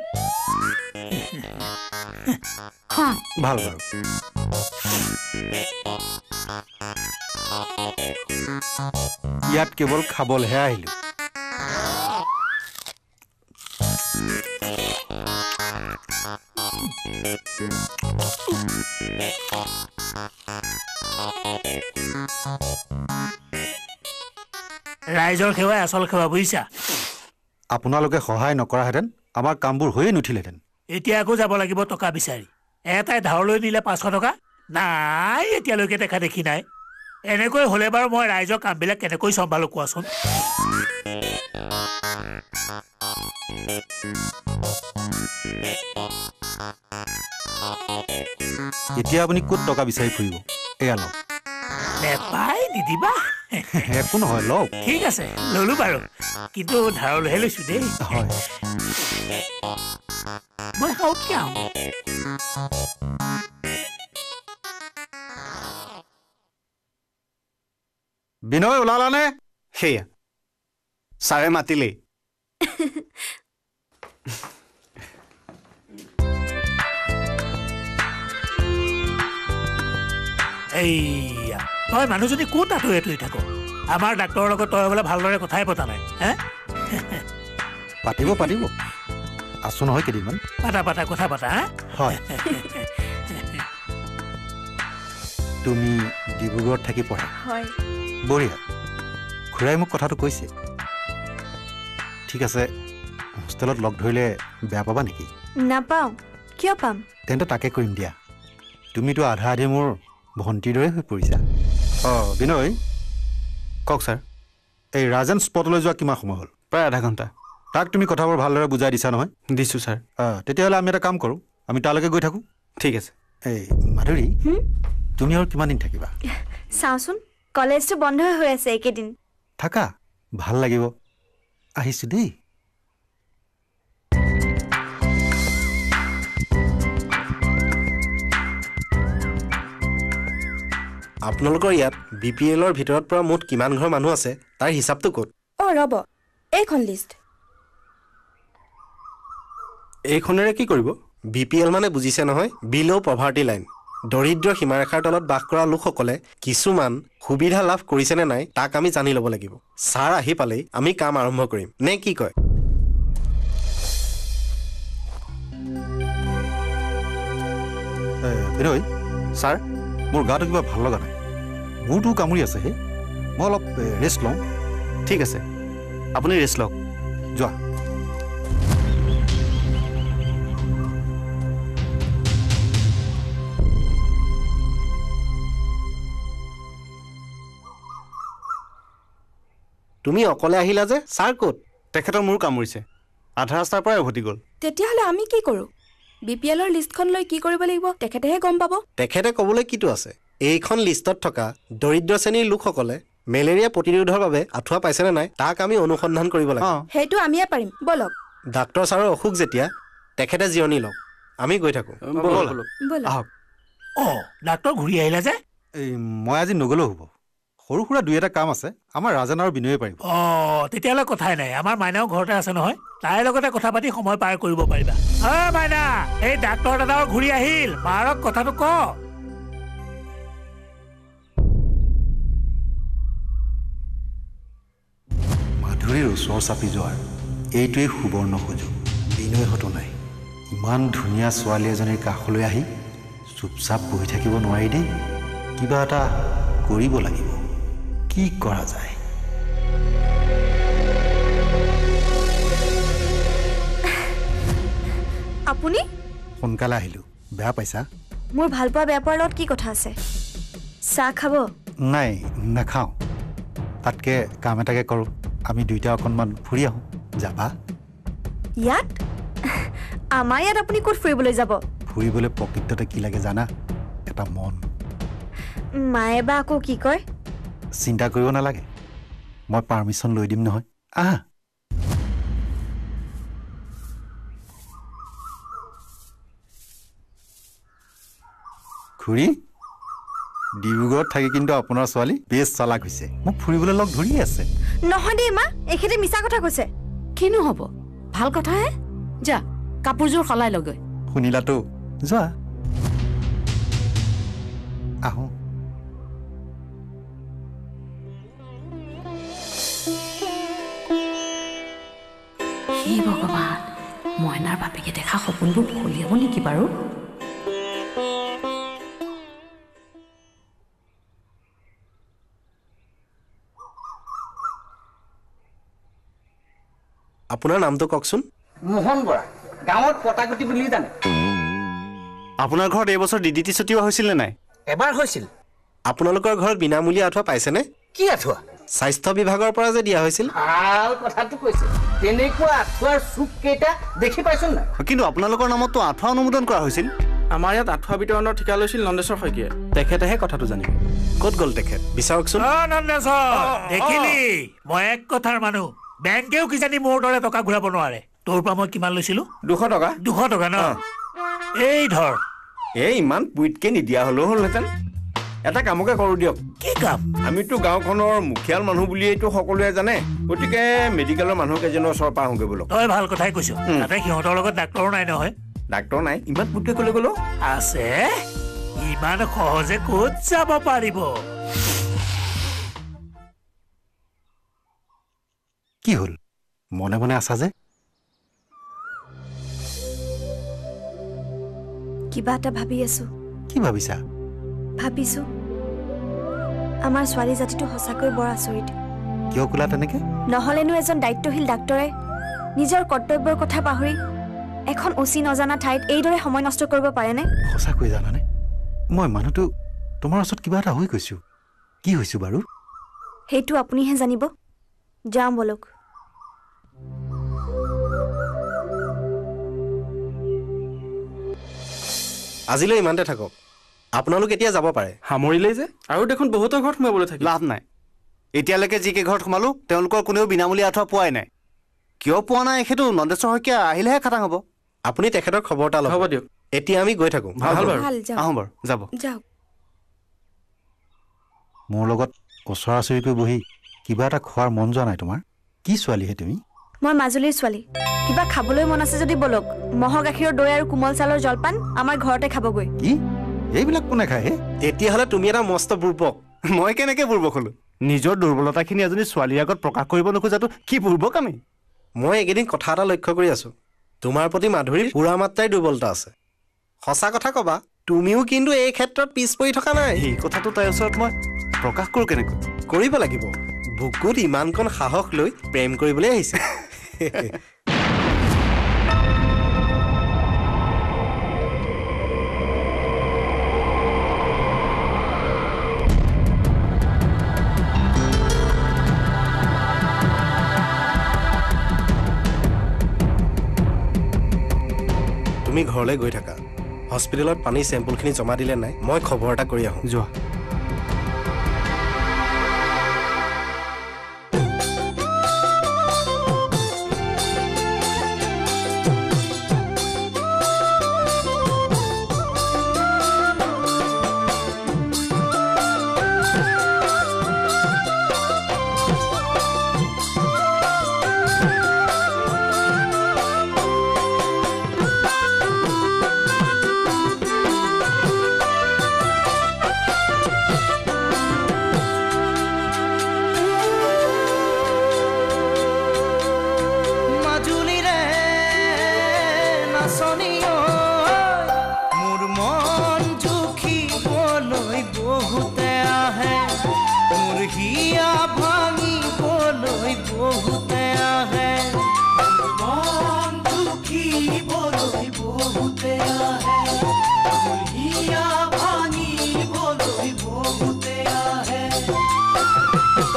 ভাল বাৰু। ইয়াত কেৱল খাবলৈহে আহিলো। ৰাইজৰ সেৱাই আচল সেৱা, বুজিছা? আপোনালোকে সহায় নকৰাহেঁতেন আমাৰ কামবোৰ হৈয়ে নুঠিলহেঁতেন। এতিয়া আকৌ যাব লাগিব টকা বিচাৰি। এটাই ধাৰলৈ নিলে 500 টকা, নাই এতিয়ালৈকে দেখা দেখি নাই। এনেকৈ হ'লে বাৰু মই ৰাইজৰ কামবিলাক কেনেকৈ চম্ভালো কোৱাচোন? এতিয়া আপুনি ক'ত টকা বিচাৰি ফুৰিব? এয়া লওক। নেপাই নিদিবা। একো নহয়, লওক। ঠিক আছে, ললো বাৰু, কিন্তু ধাৰলৈহে লৈছো দেই। হয়। মই সাউতকে আহোঁ। বিনয় ওলালানে? সেয়া ছাৰে মাতিলেই। এইয়া, তই মানুহজনী ক'ত আঁতৰি আঁতৰি থাক? আমাৰ ডাক্তৰৰ লগত তই বোলে ভালদৰে কথাই পতা নাই। হে, পাতিব পাতিব, আছো নহয় কেইদিনমান। পাতা পাতা, কথা পাতা। হয়। তুমি ডিব্ৰুগড়ত থাকি পঢ়া? হয়। বঢ়িয়া, খুৰাই মোক কথাটো কৈছে। ঠিক আছে, হোষ্টেলত লগ ধৰিলে বেয়া পাবা নেকি? নাপাওঁ, কিয় পাম? তেন্তে তাকে কৰিম দিয়া। তুমিতো আধা আধি মোৰ ভণ্টিৰ দৰে হৈ পৰিছা। অঁ বিনয়। কওক ছাৰ। এই ৰাজেন স্পটলৈ যোৱা কিমান সময় হ'ল? প্ৰায় আধা ঘণ্টা। তাক তুমি কথাবোৰ ভালদৰে বুজাই দিছা নহয়? দিছোঁ ছাৰ। তেতিয়াহ'লে আমি এটা কাম কৰোঁ, আমি তালৈকে গৈ থাকোঁ। ঠিক আছে। এই মাধুৰী, তুমি আৰু কিমান দিন থাকিবা? চাওঁচোন, কলেজটো বন্ধ হৈ আছে এইকেইদিন। থাকা, ভাল লাগিব। আহিছোঁ দেই। আপোনালোকৰ ইয়াত বি পি এলৰ ভিতৰত পৰা মুঠ কিমান ঘৰ মানুহ আছে তাৰ হিচাপটো ক'ত? অঁ ৰ'ব, এইখন লিষ্ট। এইখনেৰে কি কৰিব? বি পি এল মানে বুজিছে নহয়, বিল' পভাৰ্টি লাইন। দৰিদ্ৰ সীমাৰেখাৰ তলত বাস কৰা লোকসকলে কিছুমান সুবিধা লাভ কৰিছেনে নাই তাক আমি জানি ল'ব লাগিব। ছাৰ আহি পালেই আমি কাম আৰম্ভ কৰিম, নে কি কয়? বিনয় ছাৰ, মোৰ গাটো কিবা ভাল লগা নাই, মূৰটোও কামুৰি আছে। হে, মই অলপ ৰেষ্ট লওঁ। ঠিক আছে, আপুনি ৰেষ্ট লওক। যোৱা। তুমি অকলে আহিলা যে, ছাৰ ক'ত? তেখেতৰ মূৰ কামুৰিছে, আধা ৰাস্তাৰ পৰাই উভতি গ'ল। তেতিয়াহ'লে আমি কি কৰোঁ? বি পি এলৰ লিষ্টখন লৈ কি কৰিব লাগিব তেখেতেহে গম পাব। তেখেতে ক'বলৈ কিটো আছে? এইখন লিষ্টত থকা দৰিদ্ৰ শ্ৰেণীৰ লোকসকলে মেলেৰিয়া প্ৰতিৰোধৰ বাবে আঁঠুৱা পাইছেনে নাই তাক আমি অনুসন্ধান কৰিব লাগে। সেইটো আমিয়ে পাৰিম, বলক। ডাক্তৰ ছাৰৰ অসুখ যেতিয়া, তেখেতে জিৰণি লওক, আমি গৈ থাকোঁ। আহক। অঁ ডাক্তৰ ঘূৰি আহিলা যে? এই মই আজি নগ'লেও হ'ব, সৰু সুৰা দুই এটা কাম আছে, আমাৰ ৰাজেন আৰু বিনয়ে পাৰিব। অঁ তেতিয়াহ'লে কথাই নাই, আমাৰ মাইনাও ঘৰতে আছে নহয়, তাইৰ লগতে কথা পাতি সময় পাৰ কৰিব পাৰিবা। অ মাইনা, এই ডাক্তৰ দাদাও ঘূৰি আহিল, মাৰক কথাটো ক। মাধুৰীৰ ওচৰ চাপি যোৱাৰ এইটোৱেই সুবৰ্ণ সুযোগ। বিনয়হঁতো নাই, ইমান ধুনীয়া ছোৱালী এজনীৰ কাষলৈ আহি চুপচাপ বহি থাকিব নোৱাৰি দেই। কিবা এটা কৰিব লাগিব, কি কৰা যায়? আপুনি সোনকালে আহিলোঁ, বেয়া পাইছা? মোৰ ভাল পোৱা বেয়া পোৱাৰ লগত কি কথা আছে? চাহ খাব? নাই, নাখাওঁ। তাতকৈ কাম এটাকে কৰোঁ, আমি দুইটা অকণমান ফুৰি আহোঁ, যাবা? ইয়াত? আমাৰ ইয়াত আপুনি ক'ত ফুৰিবলৈ যাব? ফুৰিবলৈ প্ৰকৃততে কি লাগে জানা? এটা মন। মায়ে বা আকৌ কি কয়? চিন্তা কৰিব নালাগে, মই পাৰ্মিশ্যন লৈ দিম নহয়। আহা। খুৰী, ডিব্ৰুগড়ত থাকি কিন্তু আপোনাৰ ছোৱালী বেছ চালাক হৈছে, মোক ফুৰিবলৈ লগ ধৰি আছে। নহয় দেই মা, এখেতে মিছা কথা কৈছে। কিনো হ'ব, ভাল কথাহে। যা কাপোৰযোৰ সলাই লগৈ। শুনিলাতো, যোৱা। আহোঁ। হে ভগৱান, মইনাৰ বাপেকে দেখা সপোনবোৰ ফলিয়াব নেকি বাৰু? আপোনাৰ নামটো কওকচোন। মোহন বৰা, গাঁৱত পটাগুটি বুলি জানে। আপোনাৰ ঘৰত এইবছৰ ডিডিটি ছটিওৱা হৈছিল নে নাই? এবাৰ হৈছিল। আপোনালোকৰ ঘৰত বিনামূলীয়া আঁঠুৱা পাইছেনে? কি আঁঠুৱা? স্বাস্থ্য বিভাগৰ পৰা যে দিয়া হৈছিল। ভাল কথাটো কৈছে। তেনেকুৱা আঁঠুৱাৰ চুক কেইটা দেখি পাইছো নাই? কিন্তু আপোনালোকৰ নামততো আঁঠুৱা অনুমোদন কৰা হৈছিল। আমাৰ ইয়াত আঁঠুৱা বিতৰণৰ ঠিকা লৈছিল নন্দেশ্বৰ শইকীয়াই, তেখেতেহে কথাটো জানিব। ক'ত গ'ল তেখেত? বিচাৰকচোন। নন্দেশ্বৰ, দেখিলি মই এক কথাৰ মানুহ। বেংকেও কিজানি মোৰ দৰে টকা ঘূৰাব নোৱাৰে। তোৰ পৰা মই কিমান লৈছিলো? 200 টকা। 200 টকা ন? এই ধৰ। এই ইমান পুইতকে নিদিয়া হ'লেও হ'লহেঁতেন। এটা কামকে কৰোঁ দিয়ক। কি কাম? আমিতো গাঁওখনৰ মুখিয়াল মানুহ বুলিয়েইতো সকলোৱে জানে, গতিকে মেডিকেলৰ মানুহ কেইজনৰ ওচৰৰ পৰা আহোঁগৈ বোলক। তই ভাল কথাই কৈছ। তাতে সিহঁতৰ লগত ডাক্তৰো নাই নহয়। ডাক্তৰ নাই? ইমান পুটকে ক'লে গ'লো? আছে, ইমান সহজে ক'ত যাব পাৰিব? কি হ'ল, মনে মনে আছা যে? কিবা এটা ভাবি আছো। কি ভাবিছা? ভাবিছো আমাৰ ছোৱালী জাতিটো সঁচাকৈ বৰ আচৰিত। কিয় ক'লা তেনেকে? নহ'লেনো এজন দায়িত্বশীল ডাক্তৰে নিজৰ কৰ্তব্যৰ কথা পাহৰি এখন উচি নজানা ঠাইত এইদৰে সময় নষ্ট কৰিব পাৰেনে? সঁচাকৈ জানানে, মই মানুহটো তোমাৰ ওচৰত কিবা এটা হৈ গৈছো। কি হৈছো বাৰু? সেইটো আপুনিহে জানিব। যাওঁ বলক। আজিলৈ ইমানতে থাকক, আপোনালোক এতিয়া যাব পাৰে। সামৰিলেই যে, আৰু দেখোন বহুতৰ ঘৰত সোমাবলৈ থাকিল। লাভ নাই, এতিয়ালৈকে যি কেইঘৰত সোমালো তেওঁলোকৰ কোনেও বিনামূলীয়া আঁঠুৱা পোৱাই নাই। কিয় পোৱা নাই সেইটো নন্দেশ্বৰ শইকীয়া আহিলেহে খাটাং হ'ব। আপুনি তেখেতৰ খবৰ এটা লওক। হ'ব দিয়ক, এতিয়া আমি গৈ থাকোঁ। ভাল বাৰু, আহোঁ বাৰু, যাব। মোৰ লগত ওচৰা ওচৰিকৈ বহি কিবা এটা খোৱাৰ মন যোৱা নাই তোমাৰ? কি ছোৱালীহে তুমি? মই মাজুলীৰ ছোৱালী। কিবা খাবলৈ মন আছে যদি বলক, ম'হৰ গাখীৰৰ দৈ আৰু কোমল চাউলৰ জলপান আমাৰ ঘৰতে খাবগৈ। কি এইবিলাক কোনে খায় হে? তেতিয়াহ'লে তুমি এটা মস্ত বুৰ্বক। মই কেনেকৈ বুৰ্বক হ'লো? নিজৰ দুৰ্বলতাখিনি এজনী ছোৱালীৰ আগত প্ৰকাশ কৰিব নোখোজাটো কি বুৰ্বক আমি? মই এইকেইদিন কথা এটা লক্ষ্য কৰি আছোঁ, তোমাৰ প্ৰতি মাধুৰীৰ পুৰা মাত্ৰাই দুৰ্বলতা আছে। সঁচা কথা ক'বা, তুমিও কিন্তু এই ক্ষেত্ৰত পিছ পৰি থকা নাই। এই কথাটো তাইৰ ওচৰত মই প্ৰকাশ কৰোঁ কেনেকৈ? কৰিব লাগিব, বুকুত ইমানকণ সাহস লৈ প্ৰেম কৰিবলৈ আহিছে। তুমি ঘৰলৈ গৈ থাকা, হস্পিটেলত পানীৰ চেম্পুলখিনি জমা দিলে নাই মই খবৰ এটা কৰি আহোঁ। যোৱা।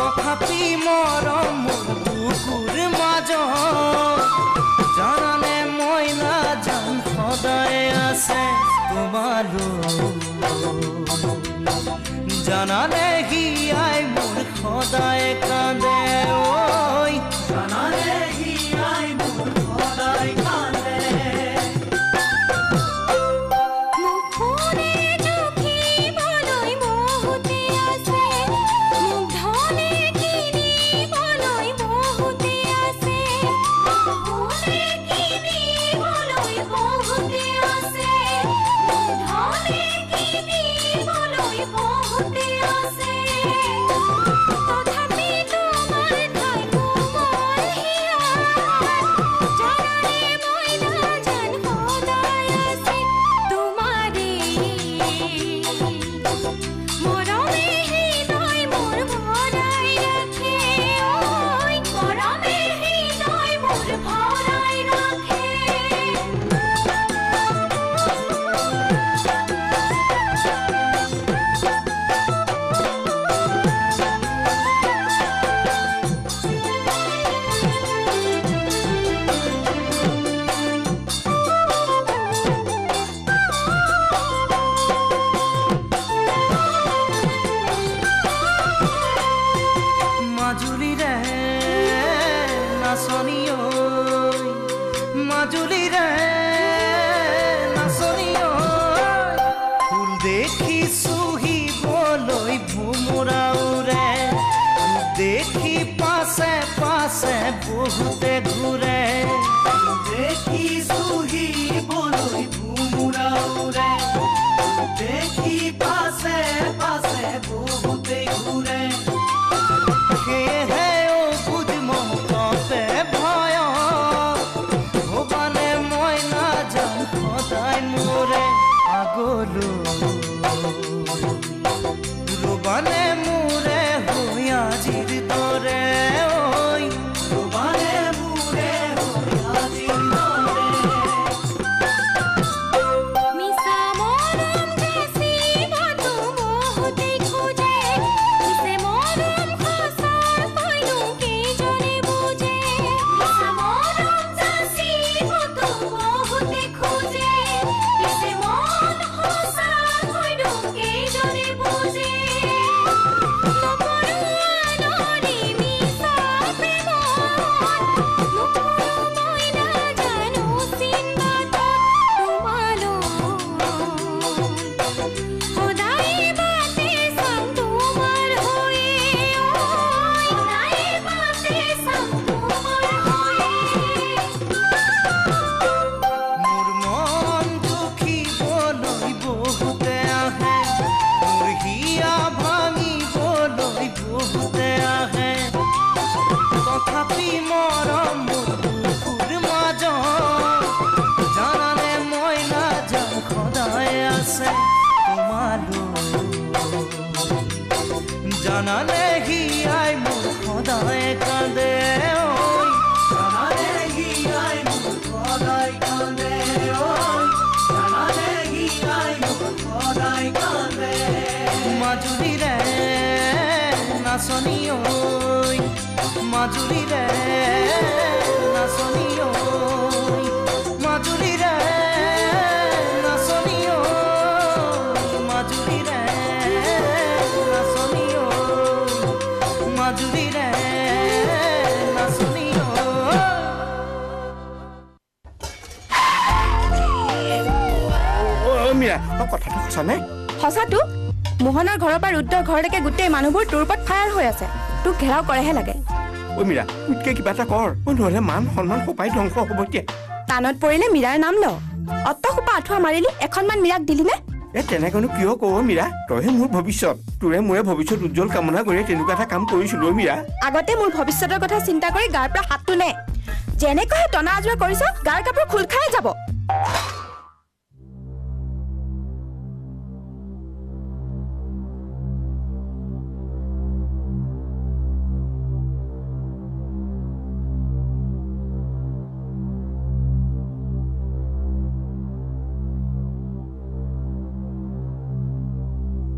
তথাপি তোমালৈ জানানে হিয়াই মোৰ সদায় কান্দে ঐ জানানে হিয়াই মোৰ সদায় কান্দে বহুতে ঘূৰে দেখি চুহিবলৈ ভোমোৰা উৰে দেখি পাছে পাছে বহুতে ঘূৰে সেয়েহে অবুজ মনতে ভয় ভবানে মই নাযাম সদায় মোৰে আগলৈ ৰবানে মোৰে হৈ আজিৰ দৰে জানানে হিয়াই মোৰ সদায় কান্দে জানানে হিয়াই মোৰ সদায় কান্দে জানানে হিয়াই মোৰ সদায় কান্দে মাজুলীৰে নাচনী ঐ মাজুলীৰে নাচনী ঐ মাজুলীৰে নাচনী ঐ মাজুলীৰে নাচনী ঐ মাজুলীৰে নাচনী ঐ। মীৰা, কথাটো সঁচা নে? সঁচাটো। মোহনৰ ঘৰৰ পৰা ৰুদ্ৰৰ ঘৰলৈকে গোটেই মানুহবোৰ তোৰ ওপৰত ফায়াৰ হৈ আছে, তোক ঘেৰাও কৰেহে লাগে। ঐ মীৰা, মোতকৈ কিবা এটা কৰ, নহ'লে মান সন্মান সোপাই ধ্বংস হ'ব এতিয়া। টানত পৰিলে মীৰাৰ নাম ল। অত সোপা আঁঠুৱা মাৰিলি, এখনমান মীৰাক দিলি নে? এ তেনেকৈনো কিয় কওঁ মীৰা, তইহে মোৰ ভৱিষ্যত, তোৰে মোৰে ভৱিষ্যত উজ্জ্বল কামনা কৰিয়ে তেনেকুৱা এটা কাম কৰিছিলো মীৰা। আগতে মোৰ ভৱিষ্যতৰ কথা চিন্তা কৰি গাৰ পৰা হাতটো নে, যেনেকৈহে টনা আজোৰা কৰিছ গাৰ কাপোৰ খোল খাই যাব।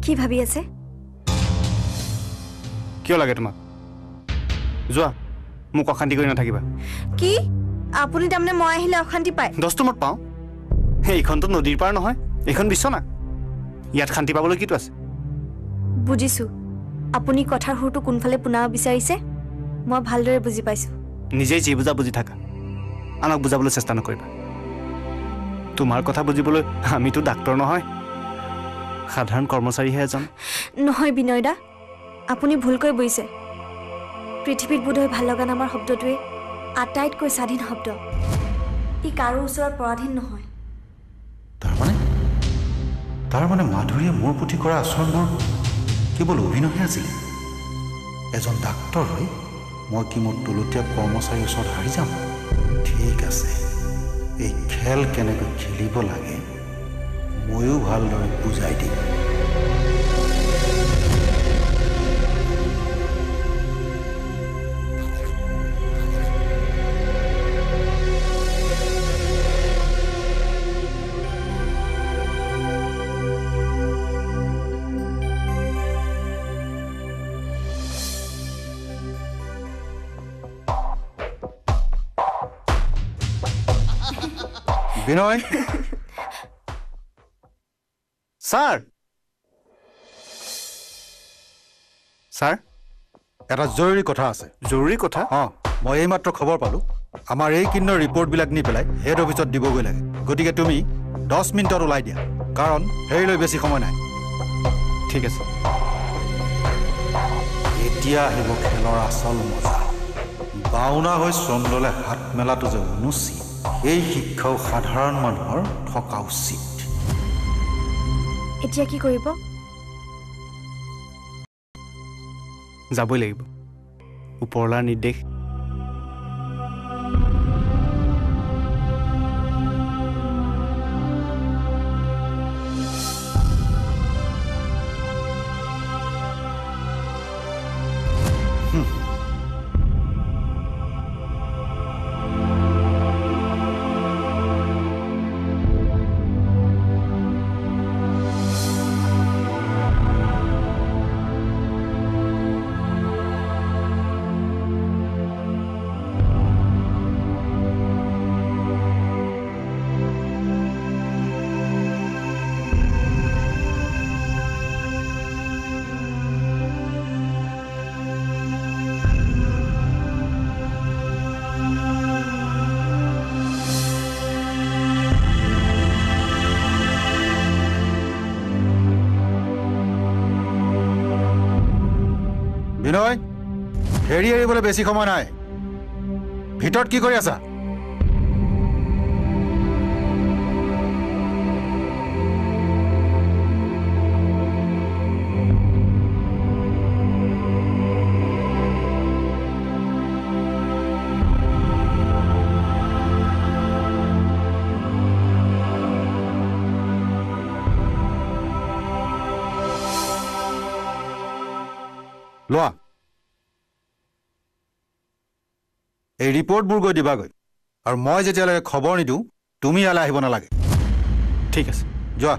কি ভাবি আছে? কিয় লাগে তোমাক? যোৱা, মোক অশান্তি কৰি নাথাকিবা। কি আপুনি তাৰমানে মই আহিলে অশান্তি পায়? দহটো মত পাওঁ। এইখনতো নদীৰ পাৰ নহয়, এইখন বিচনা। ইয়াত শান্তি পাবলৈ কিটো আছে? বুজিছোঁ, আপুনি কথাৰ সুৰটো কোনফালে পোনাব বিচাৰিছে মই ভালদৰে বুজি পাইছোঁ। নিজেই যি বুজা বুজি থাকা, আনক বুজাবলৈ চেষ্টা নকৰিবা। তোমাৰ কথা বুজিবলৈ আমিতো ডাক্তৰ নহয়, সাধাৰণ কৰ্মচাৰীহে এজন। নহয় বিনয় দা, আপুনি ভুলকৈ বুজিছে। পৃথিৱীত বোধহয় ভাল লগা নামৰ শব্দটোৱে আটাইতকৈ স্বাধীন শব্দ। ই কাৰো ওচৰত পৰাধীন নহয়। তাৰমানে মাধুৰীয়ে মোৰ প্ৰতি কৰা আচৰণবোৰ কেৱল অভিনয়হে আছিল? এজন ডাক্তৰ হৈ মই কি মোৰ তলতীয়া কৰ্মচাৰীৰ ওচৰত হাৰি যাম? ঠিক আছে, এই খেল কেনেকৈ খেলিব লাগে ময়ো ভালদৰে বুজাই দিম। বিনয় ছাৰ, ছাৰ এটা জৰুৰী কথা আছে। জৰুৰী কথা? অঁ, মই এইমাত্ৰ খবৰ পালোঁ, আমাৰ এই কিন্নৰ ৰিপৰ্টবিলাক নি পেলাই হেড অফিচত দিবগৈ লাগে। গতিকে তুমি 10 মিনিটত ওলাই দিয়া, কাৰণ হেৰিলৈ বেছি সময় নাই। ঠিক আছে। এতিয়া আহিব খেলৰ আচল মজা। বাওনা হৈ চন্দ্ৰলৈ হাত মেলাটো যে অনুচিত, এই শিক্ষাও সাধাৰণ মানুহৰ থকা উচিত। এতিয়া কি কৰিব? যাবই লাগিব, ওপৰলাৰ নিৰ্দেশ। বিনয়, হেৰি এৰিবলৈ বেছি সময় নাই। ভিতৰত কি কৰি আছা? লোৱা, এই ৰিপৰ্টবোৰ গৈ দিবাগৈ, আৰু মই যেতিয়ালৈকে খবৰ নিদিওঁ তুমি ইয়ালৈ আহিব নালাগে। ঠিক আছে, যোৱা।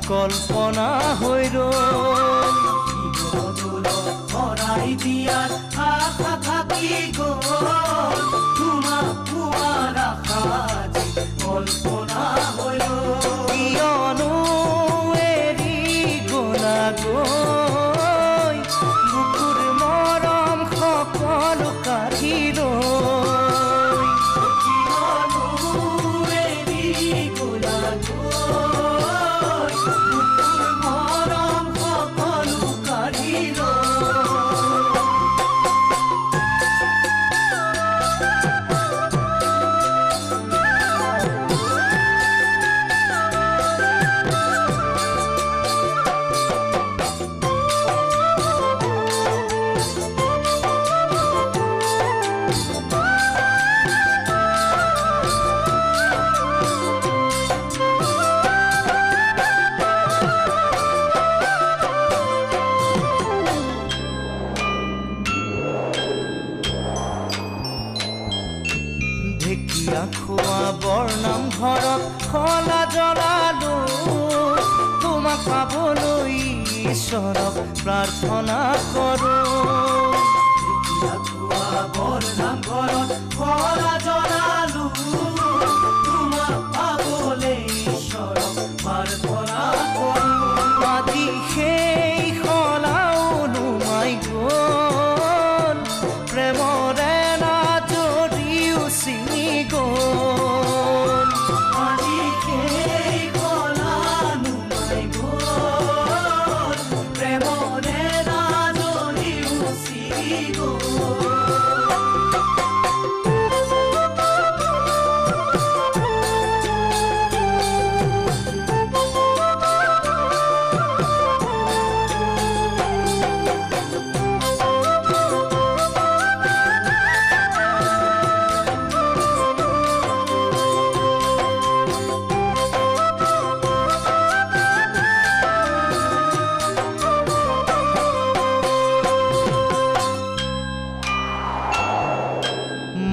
কল্পনা হৈ ৰ'ল। শৰাই দিয়াৰ আশা থাকি গ'ল, তোমাক পোৱাৰ আশা আজি কল্পনা হৈ ৰ'ল। কিয়নো এৰি গ'লা গৈ, বুকুৰ মৰম সকলো কাঢ়ি লৈ। কিয়নো এৰি গ'লা গৈ, বুকুৰ মৰম সকলো কাঢ়ি লৈ। ঢেকীয়া খোৱা বৰনামঘৰত শলা জ্বলালো, তোমাক পাবলৈ ঈশ্বৰক প্ৰাৰ্থনা কৰোঁ। ঢেকীয়া খোৱা বৰনামঘৰত শলা জ্বলালো, তোমাক পাবলৈ ঈশ্বৰক প্ৰাৰ্থনা কৰোঁ। আজি সেই শলাও নুমাই গ'ল, প্ৰেমৰে নাজৰিও ছিঙি গ'ল। আজি সেই শলা নুমাই গ'ল, প্ৰেমৰে নাজৰিও ছিঙি গ'ল।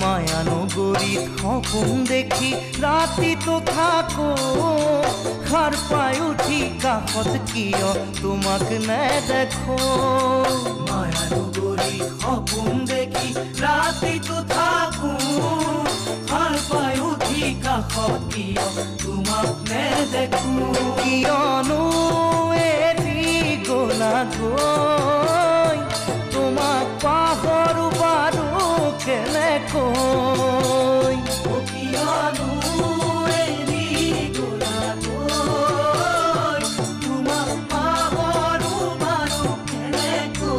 মায়ানগৰীত সপোন দেখি ৰাতিটো থাকো, সাৰ পাই উঠি কাষত কিয় তোমাক নেদেখো। মায়ানগৰীত সপোন দেখি ৰাতিটো থাকো, সাৰ পাই উঠি কাষত কিয় তোমাক নেদেখো। কিয়নো এৰি গ'লা গৈ, তোমাক পাহৰো বাৰু কেনেকৈ। কিয়নো এৰি গ'লা গৈ, তোমাক পাহৰো বাৰু কেনেকৈ।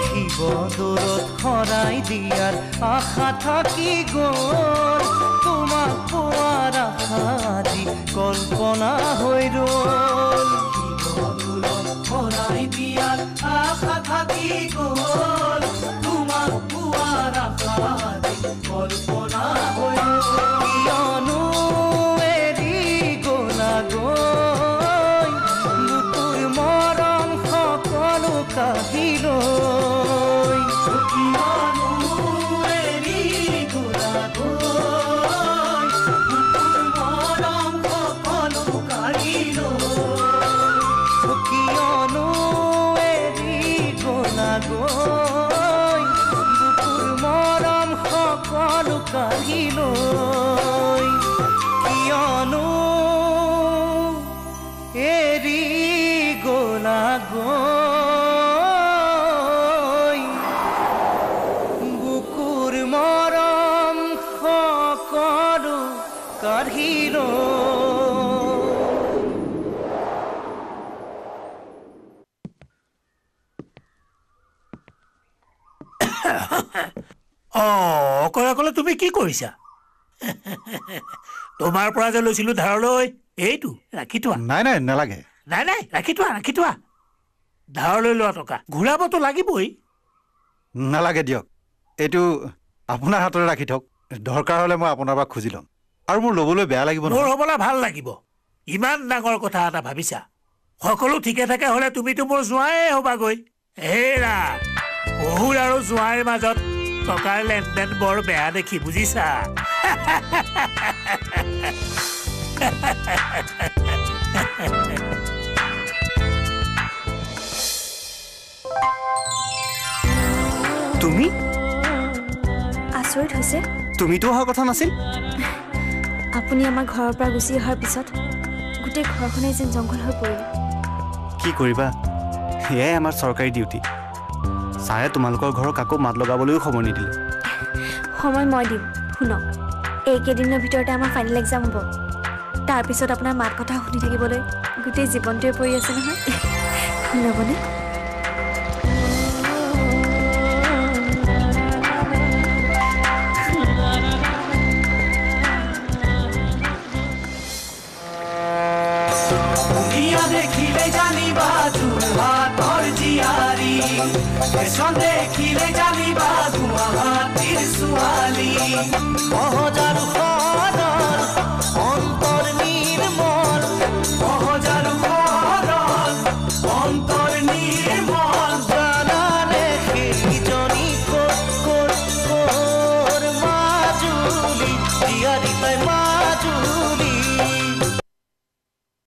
শিৱদৌলত শৰাই দিয়াৰ আশা থাকি গ'ল, তোমাক পোৱাৰ আশা আজি কল্পনা হৈ ৰ'ল। শিৱদৌলত শৰাই দিয়াৰ আশা থাকি গ'ল, তোমাক পোৱাৰ আশা আজি কল্পনা হৈ ৰ'ল। কিয়নো এৰি গ'লা গৈ, বুকুৰ মৰম সকলো কাঢ়ি লৈ। কিয়নো এৰি গ'লা গৈ, বুকুৰ মৰম সকলো কাঢ়ি লৈ। গৈ বুকুৰ মৰম সকলো কাঢ়ি লৈ। অ, অকলে অকলে তুমি কি কৰিছা? তোমাৰ পৰা যে লৈছিলো ধাৰলৈ, এইটো ৰাখি থোৱা। নাই নাই, নালাগে। নাই নাই, ৰাখি থোৱা, ৰাখি থোৱা। ধাৰলৈ লোৱা টকা ঘূৰাবতো লাগিবই। নালাগে দিয়ক, এইটো আপোনাৰ হাততে ৰাখি থওক। দৰকাৰ হ'লে মই আপোনাৰ পৰা খুজি ল'ম। আৰু মোৰ ল'বলৈ বেয়া লাগিব মোৰ নহয়। হ'বলা ভাল লাগিব। ইমান ডাঙৰ কথা এটা ভাবিছা। সকলো ঠিকে থাকে হ'লে তুমিতো মোৰ জোঁৱায়ে হ'বাগৈ। হেৰা, শহুৰ আৰু জোঁৱাইৰ মাজত টকাৰ লেনদেন বৰ বেয়া দেখি, বুজিছা? তুমি আচৰিত হৈছে? তুমিতো অহা কথা নাছিল। আপুনি আমাৰ ঘৰৰ পৰা গুচি অহাৰ পিছত গোটেই ঘৰখনেই যেন জংঘল হৈ পৰিল। কি কৰিবা, সেয়াই আমাৰ চৰকাৰী ডিউটি। ছাৰে তোমালোকৰ ঘৰৰ কাকো মাত লগাবলৈও সময় নিদিলে। সময় মই দিম। শুনক, এইকেইদিনৰ ভিতৰতে আমাৰ ফাইনেল এক্সাম হ'ব। তাৰপিছত আপোনাৰ মাত কথা শুনি থাকিবলৈ গোটেই জীৱনটোৱে পৰি আছে নহয়। শুনাবনে? দুনিয়া দেখিলে জানিবা যোৰহাটৰ জীয়াৰী, ফেশ্বন দেখিলে জানিবা গুৱাহাটীৰ ছোৱালী। সহজ আৰু সৰল